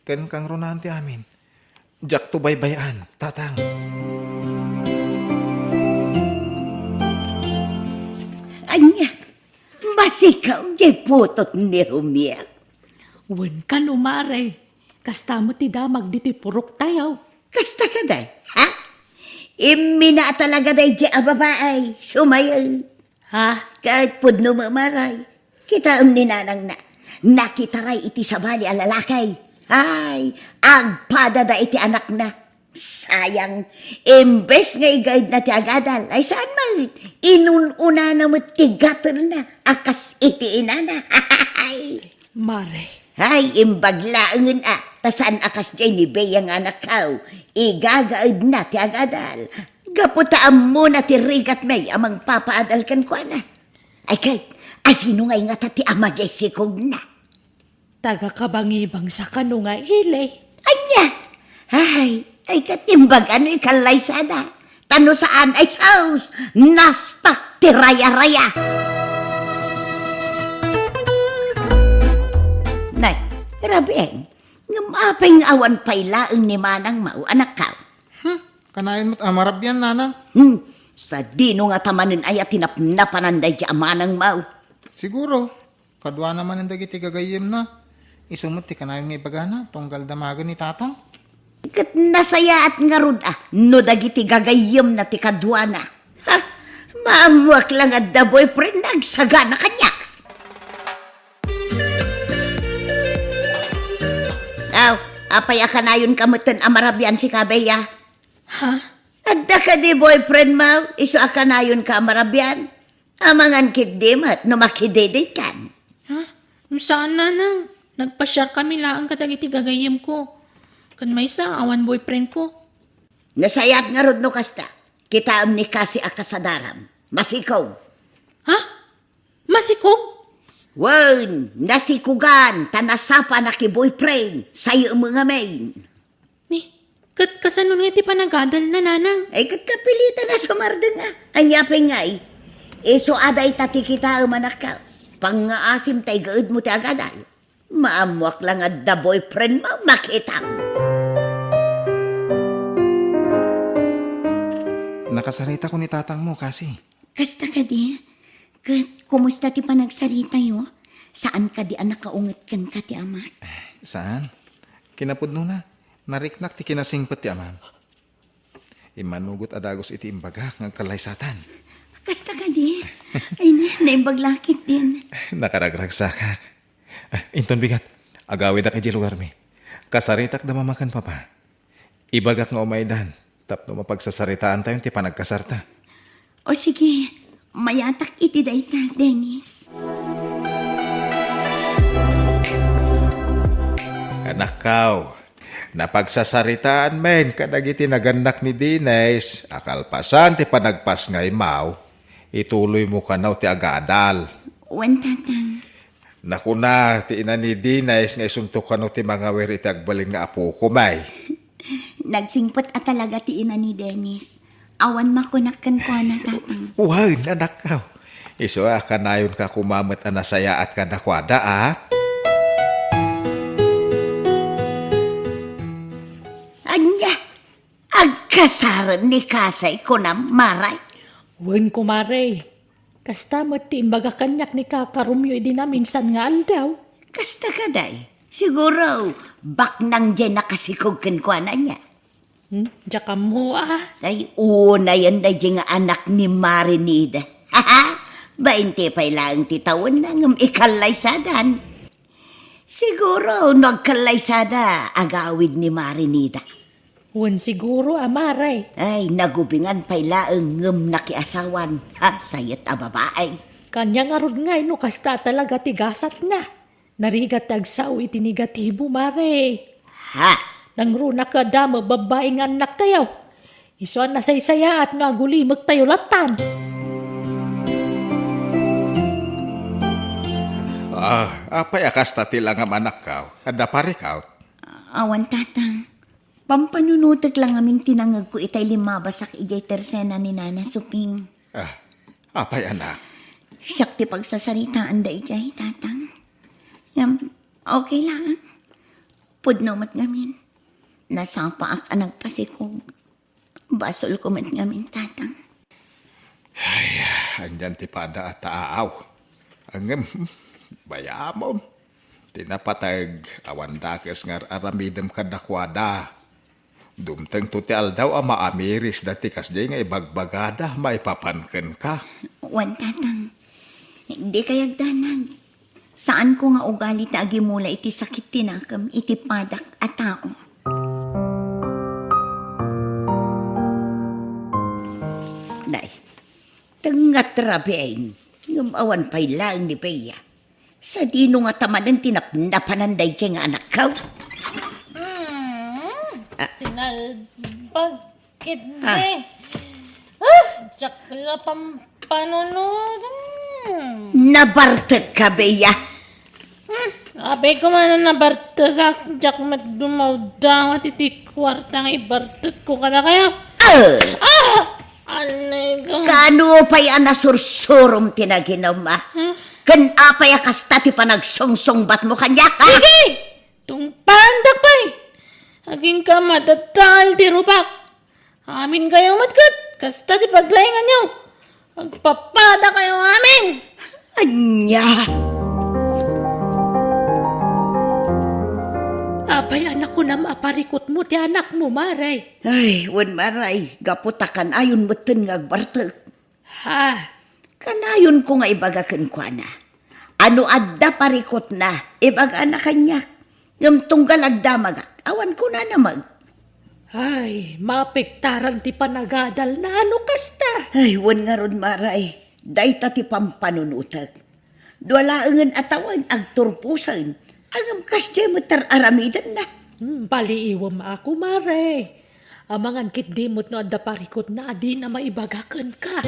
Ken kangrunaan ti amin, diakto baybay-an, Tatang. Ania, masikaw diay putot ni Romeo? Wen kano, mare, kasta met ti damag ditoy puroktayo. Kasta kadi, ha? Imminaa talaga daydiay a babai, sumayo. Ha? Ket pudno met, mare. Kitaem ni nanangna. Nakitaray iti sabali a lalaki. Ay, agpadada iti anakna. Sayang, imbes nga igaedna ti agadal, ay saan met, inun-unana met ti gatelna a kas iti inana. Mare. Ay, imbag laengen a, ta saan a kasdiay ni Bea nga anakko, igagaedna ti agadal. Gapu ta ammona ti rigatmi a mangpapaadal kenkuana. Ay ket, asino ngay ngata ti ama diay sikogna? Taga-Kabangibangsa kano nga ili. Ania? Ay, ay, ket imbag a no ikallaysada. Ta no saan, ay sus, naspak ti raya-raya. Nay, rabiin, ngem apay nga awan pay laeng ni manangmo, anakko? Hmm, kanayon met a marabian, nanang. Hmm, sadino ngata manen aya ti napnapanan daydiay a manangmo? Siguro, kaduana manen dagiti gagayyemna. Isu met ti kanayon nga ibagana, tunggal damagen ni Tatang. Ket nasayaat ngarud a no dagiti gagayyemna ti kaduana. Ha? Maammoak la nga adda boyfriend nga agsagana kaniak. Aw, apay a kanayonka metten a marabian, sika, Bea? Ha? Adda kadi boyfriend mo, isu a kanayonka a marabian? Amangan ketdi met no makidedate-kan. Ha? Saan, nanang. Nagpasiar kami laeng kadagiti gagayyemko. Ken maysa, awan boyfriend ko. Nasayaat ngarud no kasta. Kitaem ni Kasi a kasadaram. Masikog. Ha? Masikog? Wen, nasikogan, ta nasapa a nakiboyfriend, sayeem ngamin. Ni, ket kasano nga ti panagadalna, nanang? Ay, ket kapilitan a sumardeng a. Ania pay ngay? Isu a dayta ti kitaem, anakko. Pangngaasim tay gaedmo ti agadal. Maammoak la nga adda boyfriend mo, makitam. Nakasaritako ni tatangmo, Kasi. Kasta kadi? Ket kumusta ti panagsaritayo? Saan kadi a nakaunget kenka ti amak? Saan? Kinapudnona, nariknak ti kinasingpet ti amam. Immanugot a dagus iti imbagak nga agkallaysatan. Kasta kadi? Ay, na-, naimbag la ketdin. Nakaragragsakak. Ah, inton bigat, agawidak idiay lugarmi. Kasaritak da mama ken papa. Ibagak nga umaydan, tapno mapagsasaritaantayon ti panagkasarta. O sige, mayatak iti dayta, Dennis. Anakkaw, napagsasaritaan men kadagiti nagannak ni Dennis a kalpasan ti panagpasngaymaw, ituloymo kano ti agadal. Wen, tatang. Nakuna ti ina ni Dennis nga isunto kano ti mangawir iti agbalin nga apoko, may. Nagsingpet a talaga ti ina ni Dennis. Awan makunak kenkuana, tatang. Wen, anakkaw. Isu a kanayonka koma met a nasayaat kadakuada, a? Ania? Agkasaren ni Kasi, kunam, mare? Wen, kumare. Kasta met ti imbaga kaniak ni kakarumyo idi naminsan nga aldaw. Kasta kadi? Siguro, baknang diay nakasikog kenkuana, ania? Hmm? Diak ammo, a. Ay, unayen daydiay nga anak ni Mare Nida. Bainte pay laeng ti tawenna ngem ikallaysadan. Siguro, no agkallaysada, agawid ni Mare Nida. Wen, siguro a, mare. Ay, nagubingan pay laeng ngem nakiasawan. Ha, sayet a babae. Kaniak ngarud ngay no kasta a talaga ti gasatna. Narigat ti agsao iti negatibo, mare. Ha? Nangruna kada met babbai nga annaktayo. Isu a nasaysayaat no agulimektayo lattan. Ah, apay a kasta ti langam, anakkaw? Adda parikaw? Awan, tatang. Pampanunotek la ngamin ti nangegko itay limmabasak idiay tersena ni Nana Suping. Ah, apay, anak? Siak ti pagsasaritaanda idiay, tatang. Ngem, okay lang. Pudno met ngamin. Nasapaak a nagpasikog. Basolko met ngamin, tatang. Ay, anian ti pada a taaw. Ngem, bayamon. Ti napateg, awan dakes nga ar-aramidem kadakuada. Dumtengto ti aldaw a maamirisda ti kasdiay nga ibagbagada maipapan kenka. Wen, tatang. Dikay agdanag. Saanko nga ugali ti agimula iti sakit ti nakem iti padak a tao. Nay, tengngat rabiin, ngem awan pay laeng ni Bea. Sadino ngata manen ti napnapanan daydiay nga anakko? Mm, ah, sinalbag. Ketdi. Ah. Ah, diak la pampanunoten. Nabartekka, Bea? Hmm, apay koma no nabartekak, diak met dumawdawat iti kuarta nga ibartekko kadakayo. Ah! Ah! Anay ko. Kaano pay a nasursurom ti naginum, a? Hmm? Ken apay a kasta ti panagsungsungbatmo kaniak, a? Sige! Tungpaandak pay! Agingga madadael ti rupak. Aminkayo met ket kasta ti paglainganyo. Agpapadakayo amin! Ania? Apay a nakunam a parikutmo ti anakmo, mare? Ay, wen, mare, gapu ta kanayon metten nga agbartek. Ha? Kanayonko nga ibaga kenkuana a no adda parikutna, ibagana kaniak. Ngem tunggal agdamagak, awan kunana met. Ay, mapektaran ti panagadalna no kasta. Ay, wen ngarud, Mare, dayta ti pampanunotek. Dua laengen a tawen agturposen, ngem kasdiay met ti ar-aramidenna. Hmm, baliiwem a, Kumare. Amangan ketdi met no adda parikutna a dina maibaga kenka.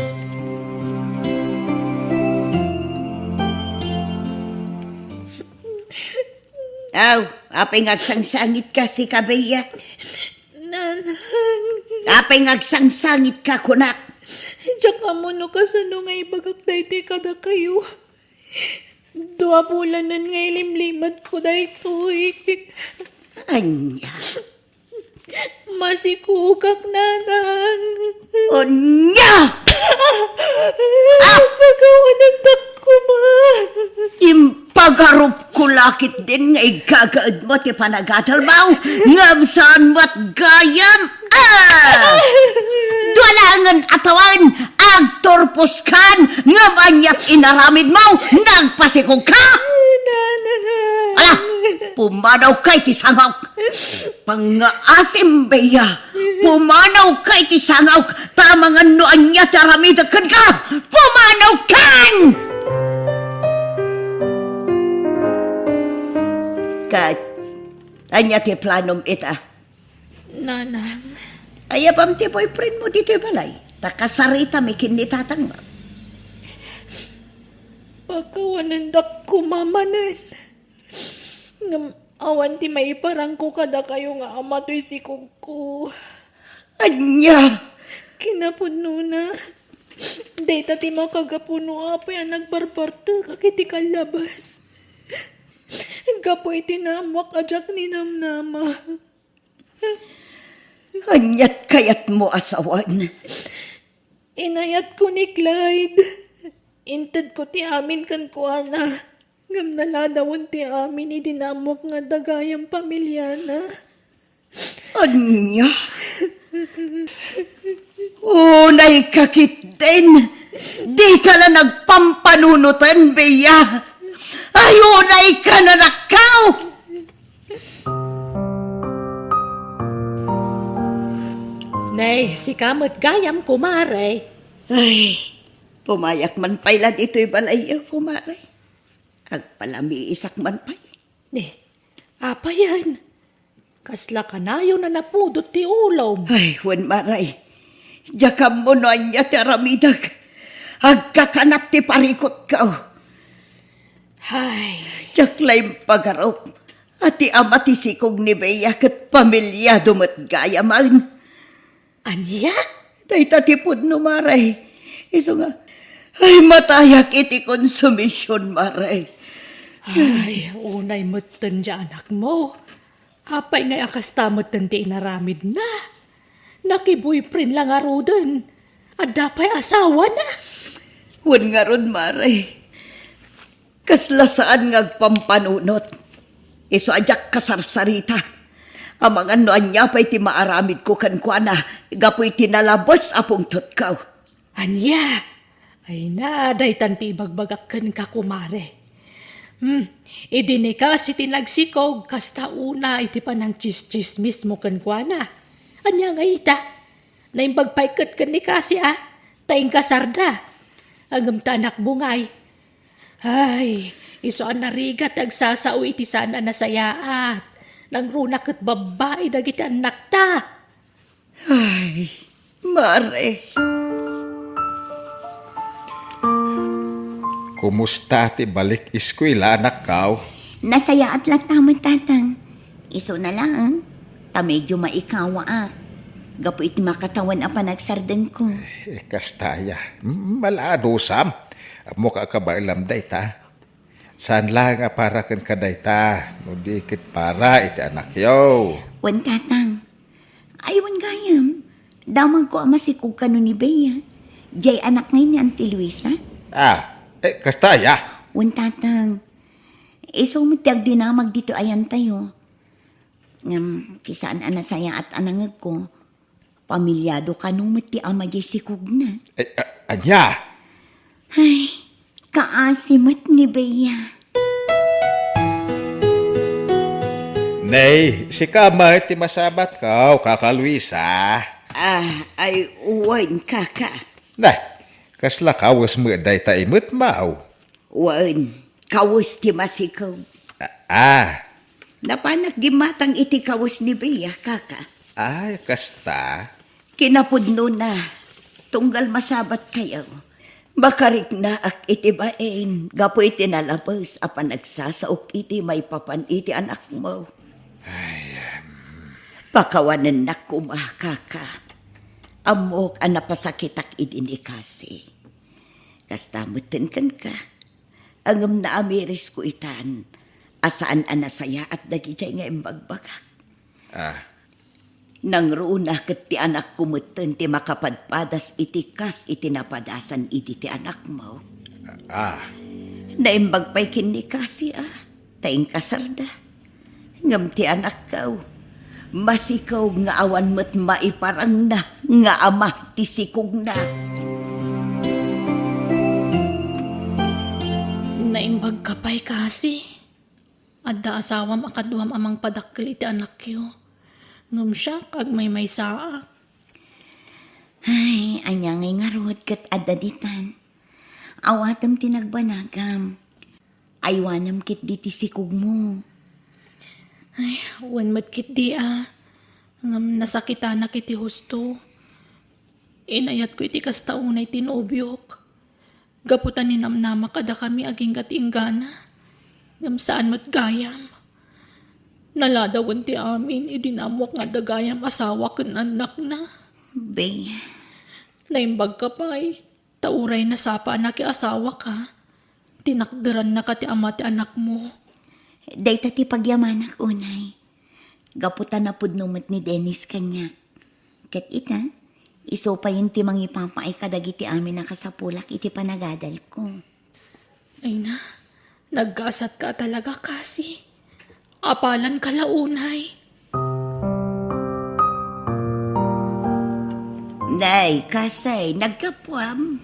Aw, apay nga agsangsangitka, sika, Bea? Nanang. Apay nga agsangsangitka, kunak? Diak ammo no kasano nga ibagak daytoy kadakayo. Dua bulanen nga ilimlimatko daytoy. Ania? Masikugak, Nanang. Ania? Ah! Pakawanendak koma. Impagarupko la ketdin nga igagaedmo ti panagadalmo, ngem saan met gayam. Ah! Dua laengen a tawen, agturposkan, ngem ania ti inaramidmo? Nagpasikogka? Nanang. Ala, pumanawka iti sangok. Pangngaasim, Bea. Pumanawka iti sangok, ta amangan no ania ti aramidek kenka. Pumanawkan! Ket, ania ti planom ita? Nanang. Ayabam ti boyfriendmo ditoy balay. Ta kasaritami ken ni tatangmo. Pakawanendak koma manen. Ngem awan ti maiparangko kadakayo nga ama toy sikogko. Ania? Kinapudnona, dayta ti makagapu no apay a nagbarbartekak iti kallabas. Gapu iti naammoak a diak ninamnama. Aniat kayatmo a sawen? Inayatko ni Clyde. Intedko ti amin kenkuana. Ngem naladawen ti amin idi naammoak nga adda gayam pamiliana. Ania? Unayka ketdin, dika la nagpampanunoten, Bea. Ay, unayka, nanakkaw! Nay, sika met gayam, kumare. Ay, pumayak man pay la ditoy balay, kumare. Agpalamiisak man pay. Ni, apayen? Kasla kanayon a napudot ti ulom? Ay, wen, Mare. Diak ammo no ania ti aramidek. Agkakanat ti parikutko. Ay. Diak la impagarup a ti ama ti sikog ni Bea ket pamiliado met gayamen. Ania? Dayta ti pudno, Mare. Isu nga, ay, matayak iti konsumision, Mare. Ay, unay metten ti anakmo. Apay ngay a kasta metten ti inaramidna? Nakiboyfriend la ngaruden. Adda pay asawana? Wen ngarud, Mare. Kasla saan nga agpampanunot. Isu a diak kasarsarita. Amangan no ania pay ti maaramidko kenkuana gapu iti nalabes a pungtotko. Ania? Ay na, daytan ti ibagbagak kenka, kumare. Hmm, idi ni Kasi ti nagsikog, kasta una iti panangtsistsismismo kenkuana. Ania ngay ita? Naimbag pay ket ken ni Kasi a, ta inkasarda. Ngem ta anakmo ngay. Ay, isu a narigat ti agsasao iti saan a nasayaat. Nangruna ket babbai dagiti annakta. Ay, Mare. Kumusta ti balik eskuela, anakkaw? Nasayaat latta met, Tatang. Isuna laeng, ta medio maikawaak. Gapu iti makatawen a panagsardengko. Eh, kasta aya. Mm, malaadusam. Ammoka a kabaelam dayta. Saan laeng a para kenka dayta, no di ket para iti anakyo. Wen, Tatang. Ay, wen gayam. Damagko a masikog kano ni Bea. Diay anak ngay ni Auntie Luisa? Ah, eh, kasta aya? Wen, Tatang. Isu met ti agdinamag ditoy ayantayo. Ngem, ti saan a nasayaat a nangegko, pamilyado kano met ti ama diay sikogna. Ay, a-, ania? Ay, kaasi met ni Bea. Nay, sika met ti masabatko, Kaka Luisa. Ah, ay, wen, Kaka. Nay, kasla kawes met dayta imetmo? Wen, kawes ti masikog. Ah, ah. Napanak gimmatang iti kawes ni Bea, Kaka. Ay, kasta? Kinapudnona, tunggal masabatkayo, makariknaak iti bain gapu iti nalabes a panagsasaok iti maipapan iti anakmo. Ay, em. Pakawanennak koma, Kaka. Ammok a napasakitak idi ni Kasi. Kasta metten kenka. Ngem naamirisko itan a saan a nasayaat dagidiay nga imbagbagak. Ah. Nangruna ket ti anakko metten ti makapadpadas iti kas iti napadasan idi ti anakmo. Ah. Naimbag pay ken ni Kasi a, ta inkasarda. Ngem ti anakko, masikog nga awan met maiparangna nga ama ti sikogna. Naimbagka pay, Kasi. Adda asawam a kaduam a mangpadakkel iti anakyo. Ngem siak, agmaymaysaak. Ay, ania ngay ngarud ket adda ditan? Awatem ti nagbanagam. Aywanam ketdi ti sikogmo. Ay, wen met ketdi a. Ngem nasakitanak iti husto. Inayatko iti kasta unay ti nobiok. Gapu ta ninamnama kadakami agingga ti inggana, ngem saan met gayam. Naladawen ti amin idi naammoak nga adda gayam asawa ken annakna. Be. Naimbagka pay, ta uray nasapaanak ti asawaka, tinakderannaka ti ama ti anakmo. Dayta ti pagyamanak unay. Gapu ta napudno met ni Dennis kaniak. Ket ita, isu payen ti mangipapaay kadagiti amin a kasapulak iti panagadalko. Ay na, naggasatka talaga, Kasi. Apalanka la unay. Nay, Kasi, naggapuam.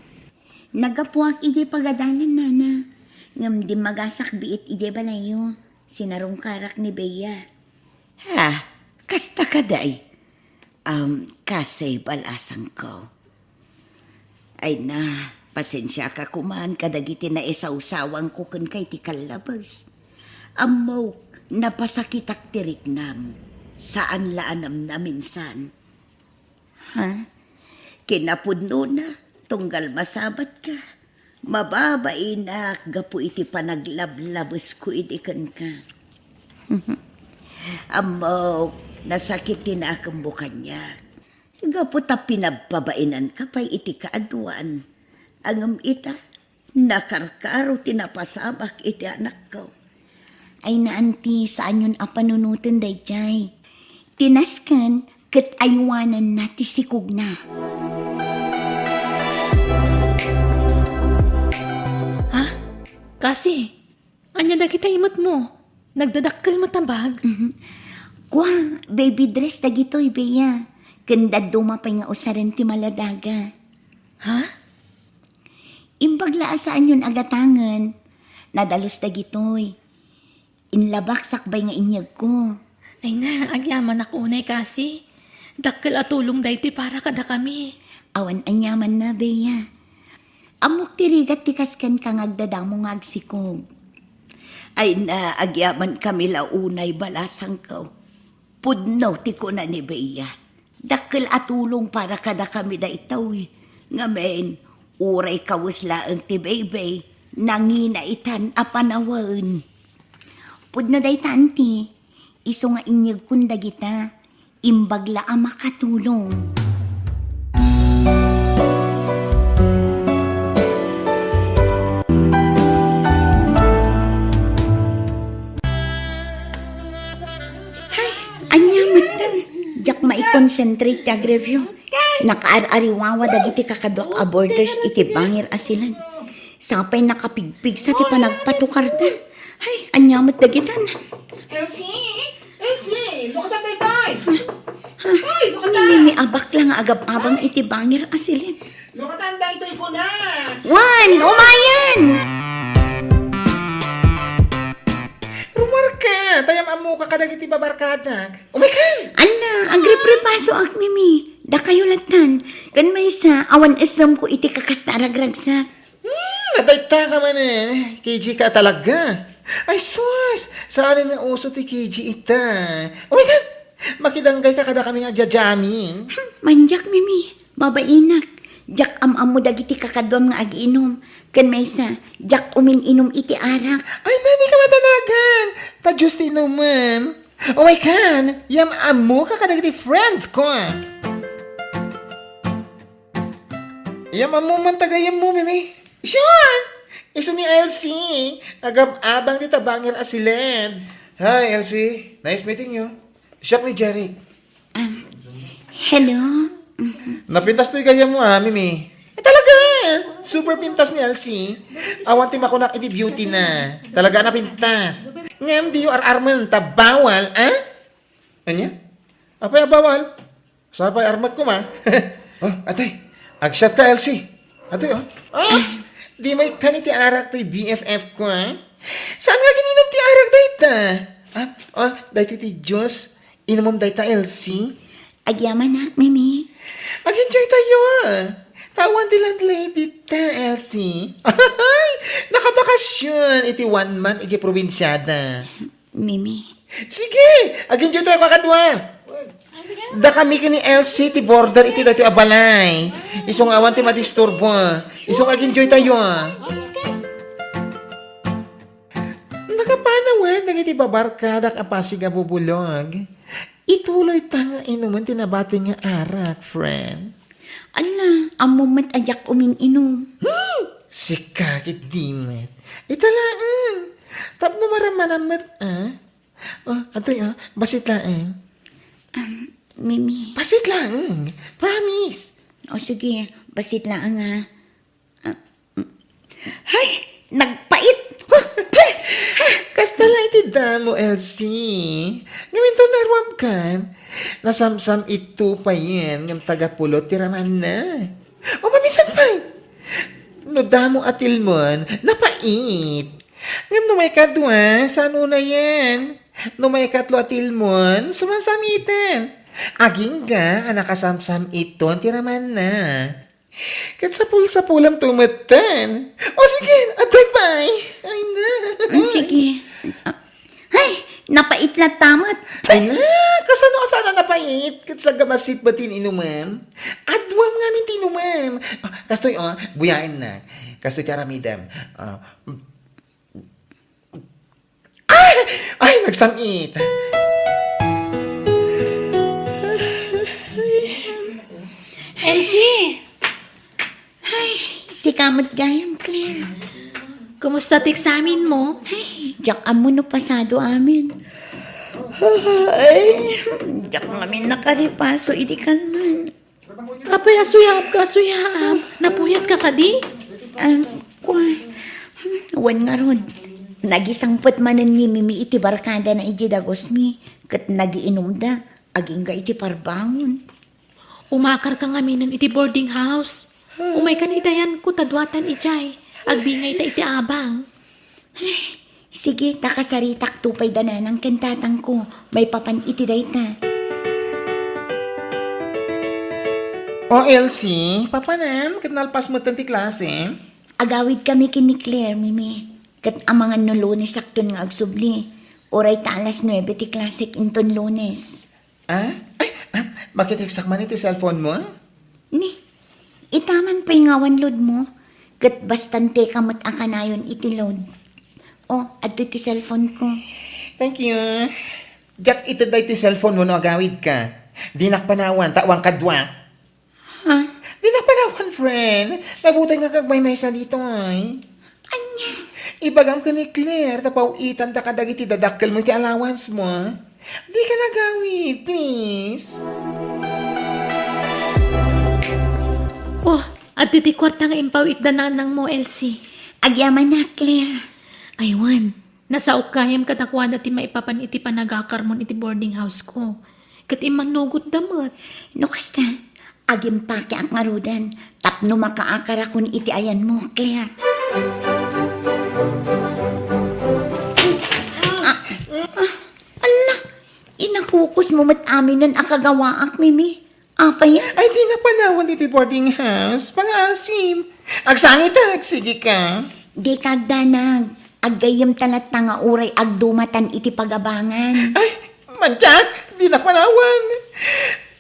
Naggapuak idiay pagadalan, nana. Ngem dimmagasak biit idiay balayyo. Sinarungkarak ni Bea. Ha? Kasta kadi? Am, Kasi, balasangko. Ay na, pasensiaka koman kadagiti naisawsawangko kenka iti kallabes. Ammok, napasakitak ti riknam. Saan la a namnaminsan. Ha? Kinapudnona, tunggal masabatka, mababainak gapu iti panaglablabesko idi kenka. Ammok, nasakit ti nakemmo kaniak. Gapu ta pinabpabainanka pay iti kaaduan. Ngem ita, nakarkaro ti napasabak iti anakko. Ay na, anti, saanyon a panunoten daydiay. Ti nasken ket aywanenna ti sikogna. Ha? Kasi, ania dagiti imetmo? Nagdadakkel met a bag? Mhm. Kua, baby dress dagitoy, Bea. Ken dadduma pay nga usaren ti maladaga. Ha? Imbag la a saanyon a gatangen. Nadalus dagitoy. Inlabak sakbay nga inyegko. Ay na, agyamanak unay, Kasi. Dakkel a tulong daytoy para kadakami. Awan aniamanna, Bea. Ammok ti rigat ti kas kenka nga agdadamo nga agsikog. Ay na, agyamankami la unay, balasangko. Pudno ti kuna ni Bea. Dakkel a tulong para kadakami daytoy. Ngamin, uray kawes laeng ti baybay, nangina itan a panawen. Pudno dayta, anti. Isu nga inyegkon dagita, imbag la a makatulong. Hay, ania metten? Diak maikonsentrate ti agrevio. Nakaar-ariwawa dagiti kakaduak a boarders iti bangir a silen. Sapay nakapigpigsa ti panagpatukarda. Hay, ania met dagitan? Elsie? Elsie, lukatan daytoy! Ha? Ay, lukatan! Ni, ni, ni abak la nga agab-abang iti bangir a silen. Lukatan daytoy kuna! Wen, umayen! Rumarka, tayam ammok kadagiti babarkadak. Umay kan! Ala, agriprepasoak, Mimi. Dakayo lattan. Ken maysa, awan esemko iti kakasta a ragragsak. Hmm, nadayta ka manen. K G ka talaga. Ay sus, saan nga uso ti K G ita? Umay kan! Makidanggay ka kadakami nga jajamming. Hmm, mandiak, Mimi. Babainak. Diak am-ammo dagiti kakaduam nga agiinum. Ken maysa, diak umin-inum iti arak. Ay, nani ka madanagan. Ta Diyos ti inumem. Umay kan, yam-ammo ka kadagiti friends ko. Yam-ammo man tagayammo, Mimi. Sure! Isu ni Elsie. Agab-abang ti tabangir a siled. Hi, Elsie. Nice meeting you. Siak ni Jeric. Um, hello? Napintas toy gayyemmo, ah, Mimi. Eh, talaga! Super pintas ni Elsie. Awan ti makunak iti beauty na. Talaga napintas. Ngem diyo ar-armen, ta bawal, ah? Ania? Apay a bawal? Sapay armak koma. Oh, atay. Agsat ka, Elsie. Atay, oh. Ops! Di may kan iti arak ti B F F ko, ah. Saan nga gininam ti arak dayta? Ah, oh, dayta ti Diyos. Inumam dayta, Elsie. Agyamanak, Mimi. Ag-enjoy tayo, ah. Tawan ti landlady ta, Elsie. Nakabakasyon iti one month iti probinsyada. Mimi. Sige! Ag-enjoy tayo kakadua! Dakami ken ni Elsie ti boarder iti daytoy a balay. Isu nga awan ti madisturbo. Isu nga ag-enjoy tayo. Nakapanawan dagiti babarkadak a pasig a bubulog. Ituloy ta nga inumen ti nabati nga arak, friend. Ala, ammo met a diak umin-inum. Hmm! Sika ket di met. Ita laeng. Tapno marammanam met, ah? Oh, atoy, oh. Bassit laeng. Um, Mimi. Bassit laeng. Promise. O sige, bassit laeng, ah. Ah, mm. Hay! Nagpait! Huh! Peh! Kasta la iti damo, Elsie. Ngamin to naruam kan. Nasamsam ito pa yan, ngam taga pulot ti ramanna. O, mabisan pay! No damo a tilmon, napait. Ngem no maikadua, saan unayen? No maikatlo a tilmon, sumasamiten. Agingga a nakasamsam iton ti ramanna. Ket sapul-sapulam to metten. O sige, adda pay. Ay na. Mm, sige. Ah, ay, napait latta met. Ay na, kasano a saan a napait? Ket saggamasip ba ti inumem? Aduam ngamin ti inumem. Ah, kastoy, oh, buyaen na. Kastoy ti aramidem. Ah, Ay! Ay, nagsam-it! Elsie! Ay, sika met gayam, Claire. Kumusta ti eksamen mo? Ay, diak ammo no pasado amin. Ay, diak ngamin nakaripaso idi kalman. Apay a suyaab ka a suyaab? Napuyat ka kadi? Ah, kua. Wen ngarud, nagisangpet manen ni Mimi iti barkadana iti dagusmi, ket nagiinumda, agingga iti parbangon. Umakar ka ngaminen iti boarding house. Umay kan iti ayanko ta duatan idiay. Agbingayta iti abang. Sige, ta kasaritakto pay da nanang ken tatangko maipapan iti dayta. O Elsie, papanem ket nalpas metten ti klase? Agawid kami ken ni Claire, Mimi. Ket amangan no Lunes sakton nga agsubli. Uray ta alas nuebe ti klasek inton Lunes. Ah? Ay, ah, makitekstak man iti cellphone mo? Ni, itaman pay nga awan load mo, ket basta inteka met a kanayon iti load. O, adto ti cellphone ko. Thank you. Diak ited daytoy cellphone mo no agawid ka. Dinak panawan, ta awan kadua. Ha? Dinak panawan, friend. Nabuteng nga agmaymaysa ditoy. Ania? Ibagam ken ni Claire, ta paw-itanta kadagiti dadakkel mo iti allowance mo. Dika nagawid, please. Oh, adda ti kuarta nga impaw-itda nanang mo, Elsie. Agyamanak, Claire. Ay, wen. Nasaok gayam kadakuada ti maipapan iti panagakar mon iti boarding house ko. Ket immannugotda met. No kasta, agimpakeak ngaruden tapno makaakarakon iti ayanmo, Claire. Ah, ah, ala, Tapos mo met aminen a kagawaak, Mimi. Apay a? Ay, dinak panawan iti boarding house. Pangaasim. Agsangitak, sige ka. Dika agdanag. Aggayyemta latta nga uray agdumatan iti pagabangan. Ay, mantiak, dinak panawan.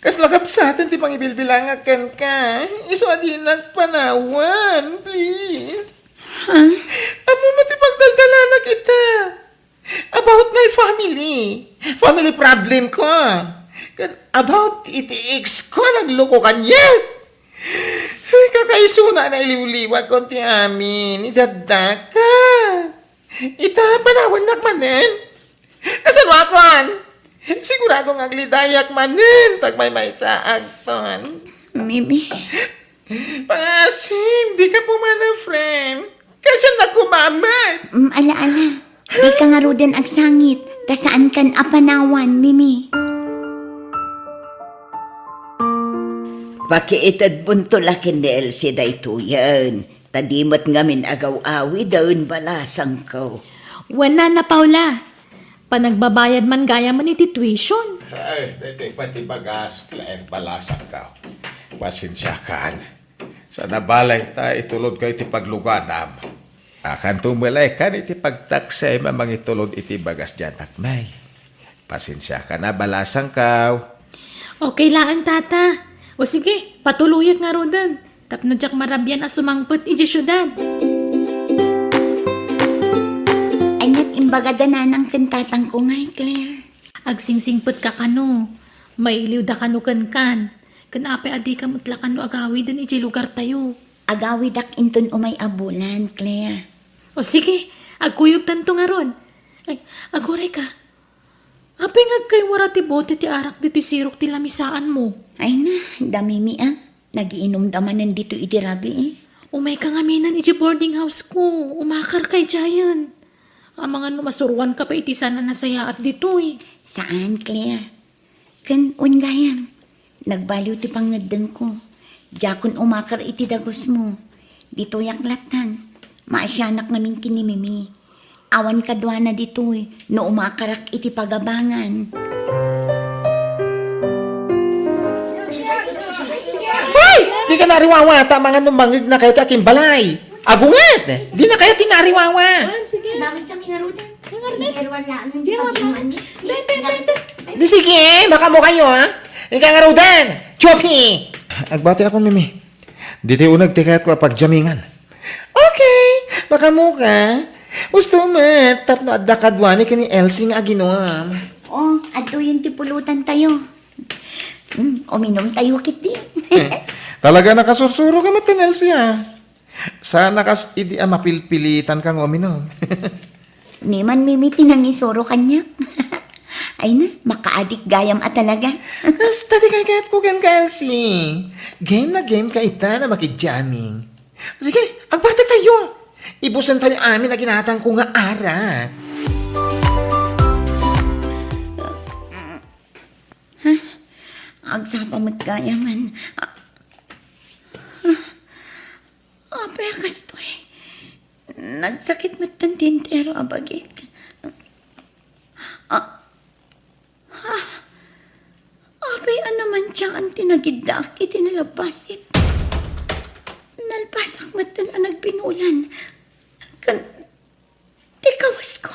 Kasla kabsaten ti pangibilbilangak kenka. Isu a dinak panawan, please. Ha? Ammom met ti pagdaldalanak ita. About my family. Family problem ko. Ken about iti ex ko a nagloko kaniak. Ay, kakaisuna a nailiwliwagko ti amin. Idaddaka. Ita, panawannak manen. Kasanoakon? Sigurado nga aglidayak manen. Tagmaymaysaakton. Mimi. Pangasim, dika pumanaw, friend. Kasano kumamay? Mm, ala, ala. Dika ngaruden agsangit, ta saankan a panawan, Mimi. Pakiitedmonto la ken ni Elsie daytoyen, ta di met ngamin agaw-awiden, balasangko. Wen, Nana Paula, panagbabayad man gayamen iti tuition. Ay, daytoy pay ti bagas, Claire, balasangko. Pasensiakan. Saan a balay ta itulodko iti pagluganam. Akanto met la ikan iti pagtaksem a mangitulod iti bagas diay anakmi. Pasensiakan a, balasangko. Okay laeng, Tata. O sige, patuloyak ngaruden. Tapno diak marabian a sumangpet idiay siudad. Aniat imbaga da nanang ken tatangko ngay, Claire? Agsingsingpetka kano, mailiwda kano kenkan, ken apay a dika met la kano agawiden idiay lugartayo? Agawidak inton umay a bulan, Claire. O sige, agkuyogtanto ngarud. Ay, aguray ka. Apay nga agkaywara ti bote ti arak ditoy sirok ti lamisaanmo? Ay na, da Mimi a. Nagiinumda manen ditoy idi rabii. Umayka ngaminen idiay boarding house ko. Umakarka idiayen. Amangan no masuroanka pay iti saan a nasayaat ditoy. Saan, Claire. Ken wen gayam, nagbaliw ti pangngeddengko. Diakon umakar iti dagusmo. Ditoyak lattan, maasianak ngamin ken ni Mimi. Awan kaduana ditoy no umakarak iti pagabangan. Hoy! Dika nariwawa, ta amangan no mangngegna kayo ti akimbalay. Agunget! Dina kayo ti nariwawa. Ah, sige. Damag kami ngaruden. Ngaruden? Di kayo wala ang Di, wala. Pag-iwan ni. Di, di, di, di. Di sige, makaammo kayo, ha? Ika ngaruden. Chopi! Agbati ako, Mimi. Ditoy uneg ti kayatko a pagjamingan. Okay, makaammoka. Usto met, tapno adda kaduami ken ni Elsie nga aginom. Oh, adtoyen ti pulutantayo. Mm, uminumtayo ketdi. Eh, talaga nakasursuroka met ken Elsie, ah. Saan a kas idi a mapilpilitanka nga uminom. Ni man Mimi ti nangisuro kaniak. Ay na, makaadik gayam a talaga. Kasta ti kaykayatko kenka, Elsie. Game na game ka ita na makidjaming. Sige, agbartek tayo. Ibusen tayo amin a ginatangko nga arak. Ha? Agsapa met gayamen. A-, Apay a kastoy? Nagsakit metten ti entero a bagik. A-, ha? Apay a namantiaan ti nagiddaak iti nalabasip? Nalpasak metten a nagbinulan. Ken ti kawasko,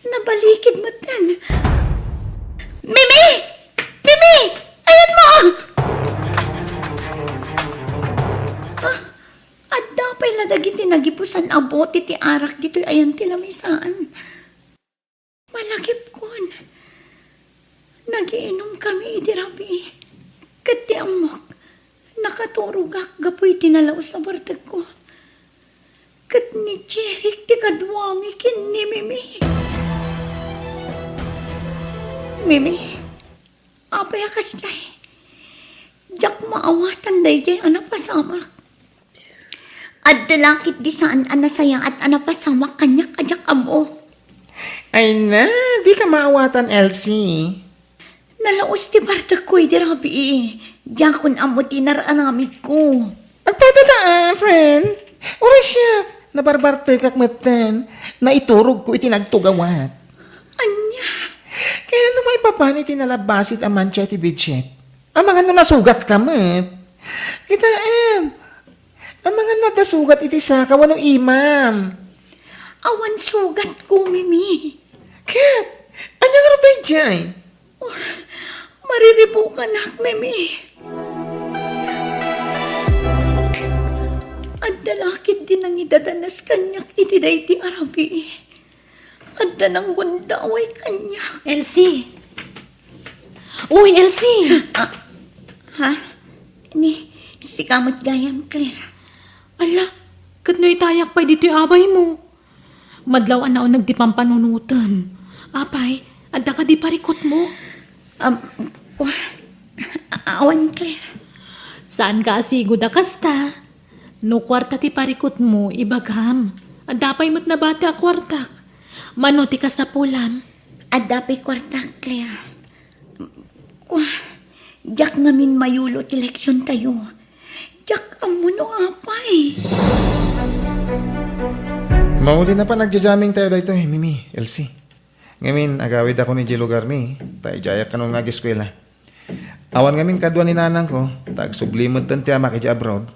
nabalikid metten. Mimi! Mimi! Ayanmo! Ah, adda pay la dagiti nagipusan a bote ti arak ditoy ayan ti lamisaan. Malagipkon, nagiinumkami idi rabii, ket ti ammok, nakaturogak gapu iti nalaus a bartekko. Ket ni Jeric ti kaduami ken ni Mimi. Mimi, apay a kasdiay? Diak maawatan daydiay a napasamak. Adda la ketdi saan a nasayaat a napasamak kaniak a diak ammo. Ay na, dika maawatan, Elsie. Nalaus ti bartekko idi rabii. Diakon ammo ti nar-aramidko. Agpadada, ah, friend. Uray siak, nabarbartekak metten. Naiturogko iti nagtugawak. Ania? Kayatmo maipapan iti nalabbasit a mancha iti bidget? Amangan no nasugatka met. Kitaem, amangan no adda sugat iti saka wenno imam. Awan sugatko, Mimi. Ket, ania ngarud daydiay? Oh, mariribukanak, Mimi. Adda la ketdi nangidadanas kaniak iti daydi a rabii. Adda nanggundaway kaniak. Elsie! Uy, Elsie! Ah, ha? Ni, sika met gayam, Claire. Ala, ket no itayak pay ditoy abaymo? Madlaw a nauneg ti pampanunotem. Apay, adda kadi parikutmo? Um, kua-, a-, awan, Claire. Saanka a sigud a kasta. No kuarta ti parikutmo, ibagam. Adda pay met nabati a kuartak. Mano ti kasapulam? Adda pay kuartak, Claire. Kua, diak ngamin mayulo ti leksiontayo. Diak ammo no apay. Mauli na panagja-jamming tayo daytoy, Mimi, Elsie. Ngamin, agawidakon idiay lugarmi, ta idiayak kano nga ageskuela. Awan ngamin kadua ni nanangko, ta agsubli metten ti amak idiay abroad.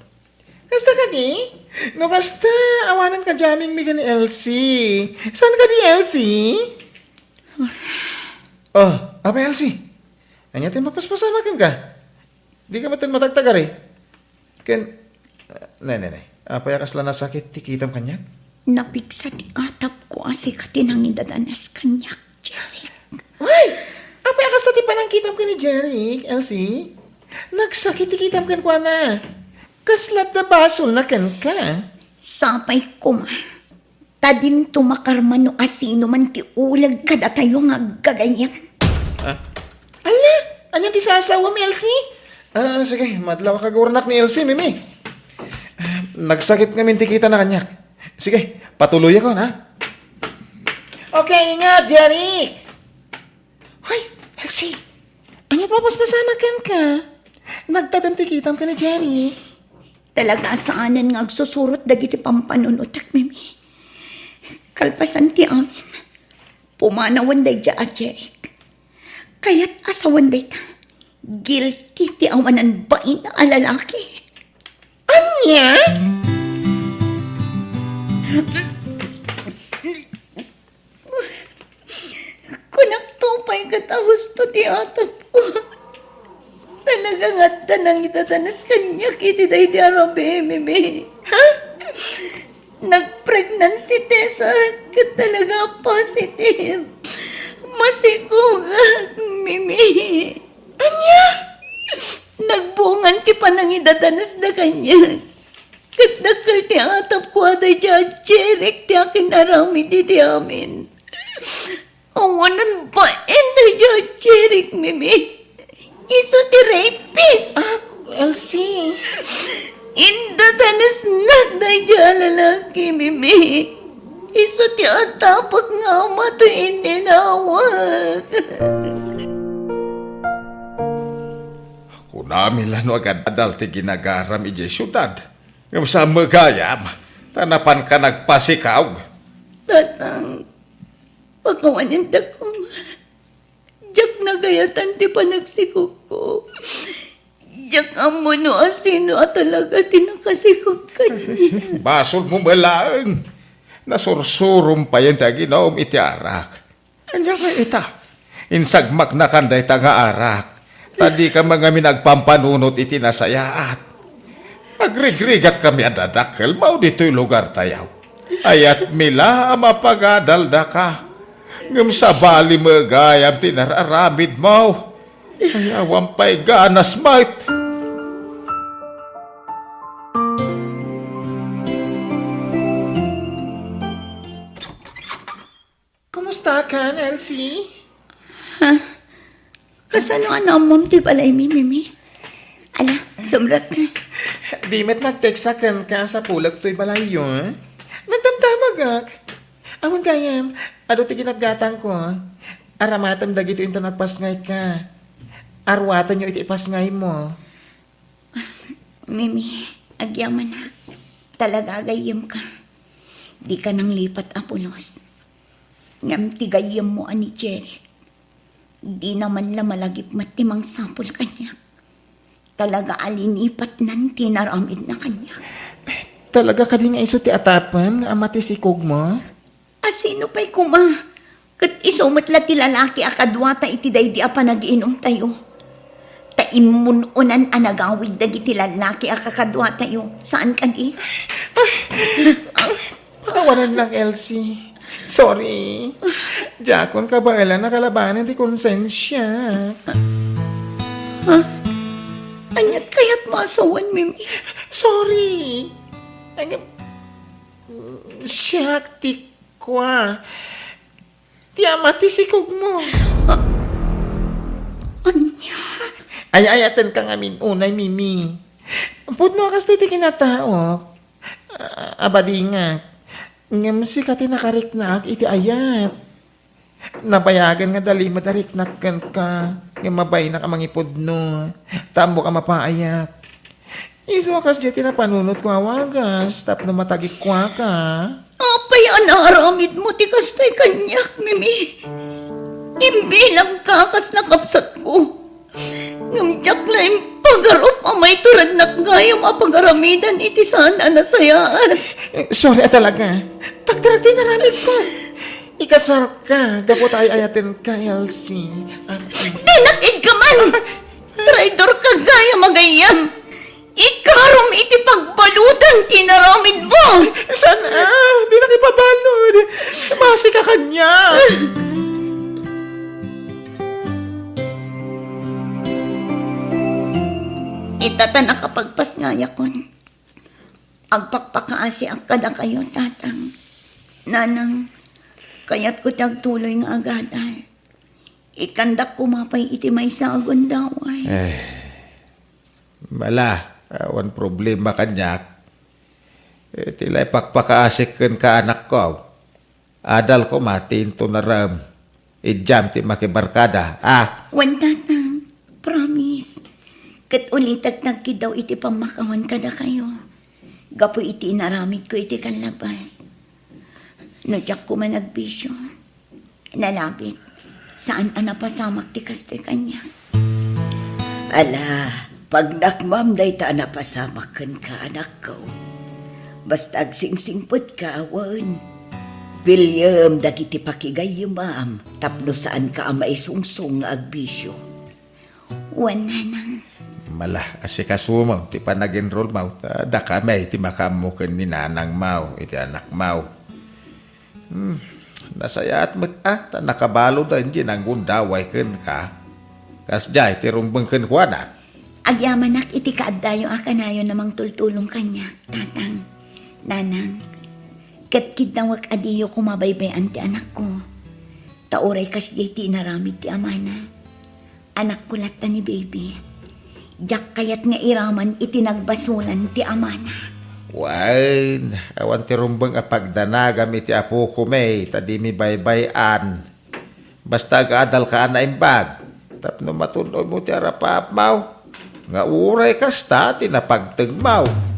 Kasta kadi? No kasta, awanen ka jamming mi ken ni Elsie. Saan kadi, Elsie? Oh, apay, Elsie? Ania ti mapaspasamak kenka? Dika metten matagtagari? Ken, ah, ne, ne, ne. Apay a kasla nasakit ti kitam kaniak? Napigsa ti atapko a sika ti nangidadanas kaniak, Jeric. Ay! Apay a kasla ti panangkitam ken ni Jeric, Elsie? Nagsakit ti kitam kenkuana. Kasla adda basolna kenka? Sapay koma. Ta dinto makarman no asino man ti uleg kadatayo nga aggagayyem. Ah? Ala, ania ti sasawem, Elsie? Ah, sige, madlawak a agurnak ni Elsie, Mimi. Ah, nagsakit ngamin ti kitana kaniak. Sige, patuloyakon, ha? Okay, ingat, Jeric! Hoy, Elsie! Ania ti mapaspasamak kenka? Nagtadem ti kitam ken ni Jeric. Talaga a saanen nga agsusurot dagiti pampanunotek, Mimi. Kalpasan ti amin, pumanawen daydiay a Jeric. Kayat a sawen dayta, guilty ti awanan bain a lalaki. Ania? Kunakto pay ket a husto ti atapko. Talaga nga adda nangidadanas kaniak iti daydi a rabii, Mimi. Ha? Nag-pregnancy test ket talaga positive. Masikogak, Mimi. Ania? Nagbungan ti panangidadanas da kaniak. Ket dakkel ti atapko a daydiay a Jeric ti akin-aramid iti amin. Awanan bain daydiay a Jeric, Mimi. Isu ti rapist. Ah, Elsie. Indadanesnak daydiay a lalaki, Mimi. Isu ti atapak nga ama toy inninawak. Kunami la no agadal ti ginagaram idiay siudad. Ngem saan met gayam, ta napanka nagpasikaw. Tatang, pakawanendak koma. Diak nagayatan ti panagsikogko. Diak ammo no asino a talaga ti nakasikog kaniak. Basolmo met laeng. Nasursurom payen ti aginum iti arak. Ania nga ita? Insagmaknakan dayta nga arak, ta dika ngamin agpampanunot iti nasayaat. Agrigrigatkami a dadakkel mao ditoy lugartayo. Ayatmi la a mapagadal daka. Ngem sabali met gayam ti nararamidmo. Ay, awan pay ganas met. Kumusta kan, Elsie? Ha? Kasano a naammom ti balaymi, Mimi? Ala, sumrek ka. Di met nag-text a kenka a sapulek toy balayyo, eh? Nagdamdamagak. Awan gayam, adu ti ginatgatangko. Aramatem dagitoy inton agpasngayka. Aruatenyo iti ipasngaymo. Mimi, agyamanak. Talaga a gayyemka. Dika nanglipat a pulos. Ngem ti gayyemmo a ni Jeric, Dina man la malagip met ti mangsapul kaniak. Talaga a linipatnan ti naramidna kaniak. Talaga kadi nga isu ti atapen nga ama ti sikogmo? A sino pay koma? Ket isu met la ti lalaki a kaduata iti daydi a panagiinumtayo. Ta immun-unan a nagawid dagiti lalaki a kakaduatayo. Saan kadi? Pakawanan lang, Elsie. Sorry. Diakon kabaelan a kalabanen ti konsensiak. Ha? Aniat kayatmo a sawen, Mimi? Sorry. Ang, siak ti kua. Ti ama ti sikogmo. Ania? Ay-ayatenka ngamin unay, Mimi. Pudno a kastoy ti kinataok. A-, abadingak. Ngem sika ti nakariknaak iti ayat. Nabayagen nga dalimed a riknak kenka, ngem mabainak a mangipudno. Ta ammok a mapaayak. Isu a kasdiay ti napanunotko a wagas tapno matagikuaka. Apay a naaramidmo ti kastoy kaniak, Mimi? Imbilangka kas nakabsatko. Ngem diak la impagarup a maiturednak gayam a pagaramidan iti saan a nasayaat. Sorry a talaga. Takder ti naramidko. Ikasarka gapu ta ay-ayatenka, Elsie. Ah, dinak iggaman! Traidorka gayam a gayyem! Ikarom iti pagbaludan ti naramidmo! Saan a? Dinak ipabalud. Masika kaniak. Ita ta nakapagpasngayakon. Agpakpakaasiak kadakayo, Tatang. Nanang, kayatko ti agtuloy nga agadal. Ikkandak koma pay iti maysa a gundaway. Eh, mala, awan problema kaniak. Eh, ti la ipakpakaasik kenka, anakko. Adal koma ti inton arem. Idiam ti makibarkada, a? Wen, Tatang. Promise. Ket ulitek ti agkiddaw iti pammakawan kadakayo. Gapu iti inaramidko iti kanlabas. No diak koma nagbisio, nalabit, saan a napasamak ti kastoy kaniak. Ala, pagnakmam dayta a napasamak kenka, anakko. Basta agsingsingpetka, wen. Piliem dagiti pakigayyemam tapno saanka a maisungsong nga agbisio. Wen, Nanang. Mala, asikasumo ti panag-enrollmo, ta dakami ti makaammo ken ni nanangmo iti anakmo. Hmm, nasayaat met a, ta nakabaludan diay nanggundaway kenka. Kasdiay ti rumbeng kenkuana. Agyamanak iti kaaddayo a kanayon a mangtultulong kaniak, Tatang, Nanang. Ket kiddawek a diyo koma baybay-an ti anakko. Ta uray kasdiay ti inaramid ti amana. Anakko latta ni Baby. Diak kayat nga iraman iti nagbasolan ti amana. Wen, awan ti rumbeng a pagdanagam iti apokon, ta dimi baybay-an. Basta agadalka a naimbag, tapno matun-odmo ti arapaapmo, nga uray kasta ti napagtengmo.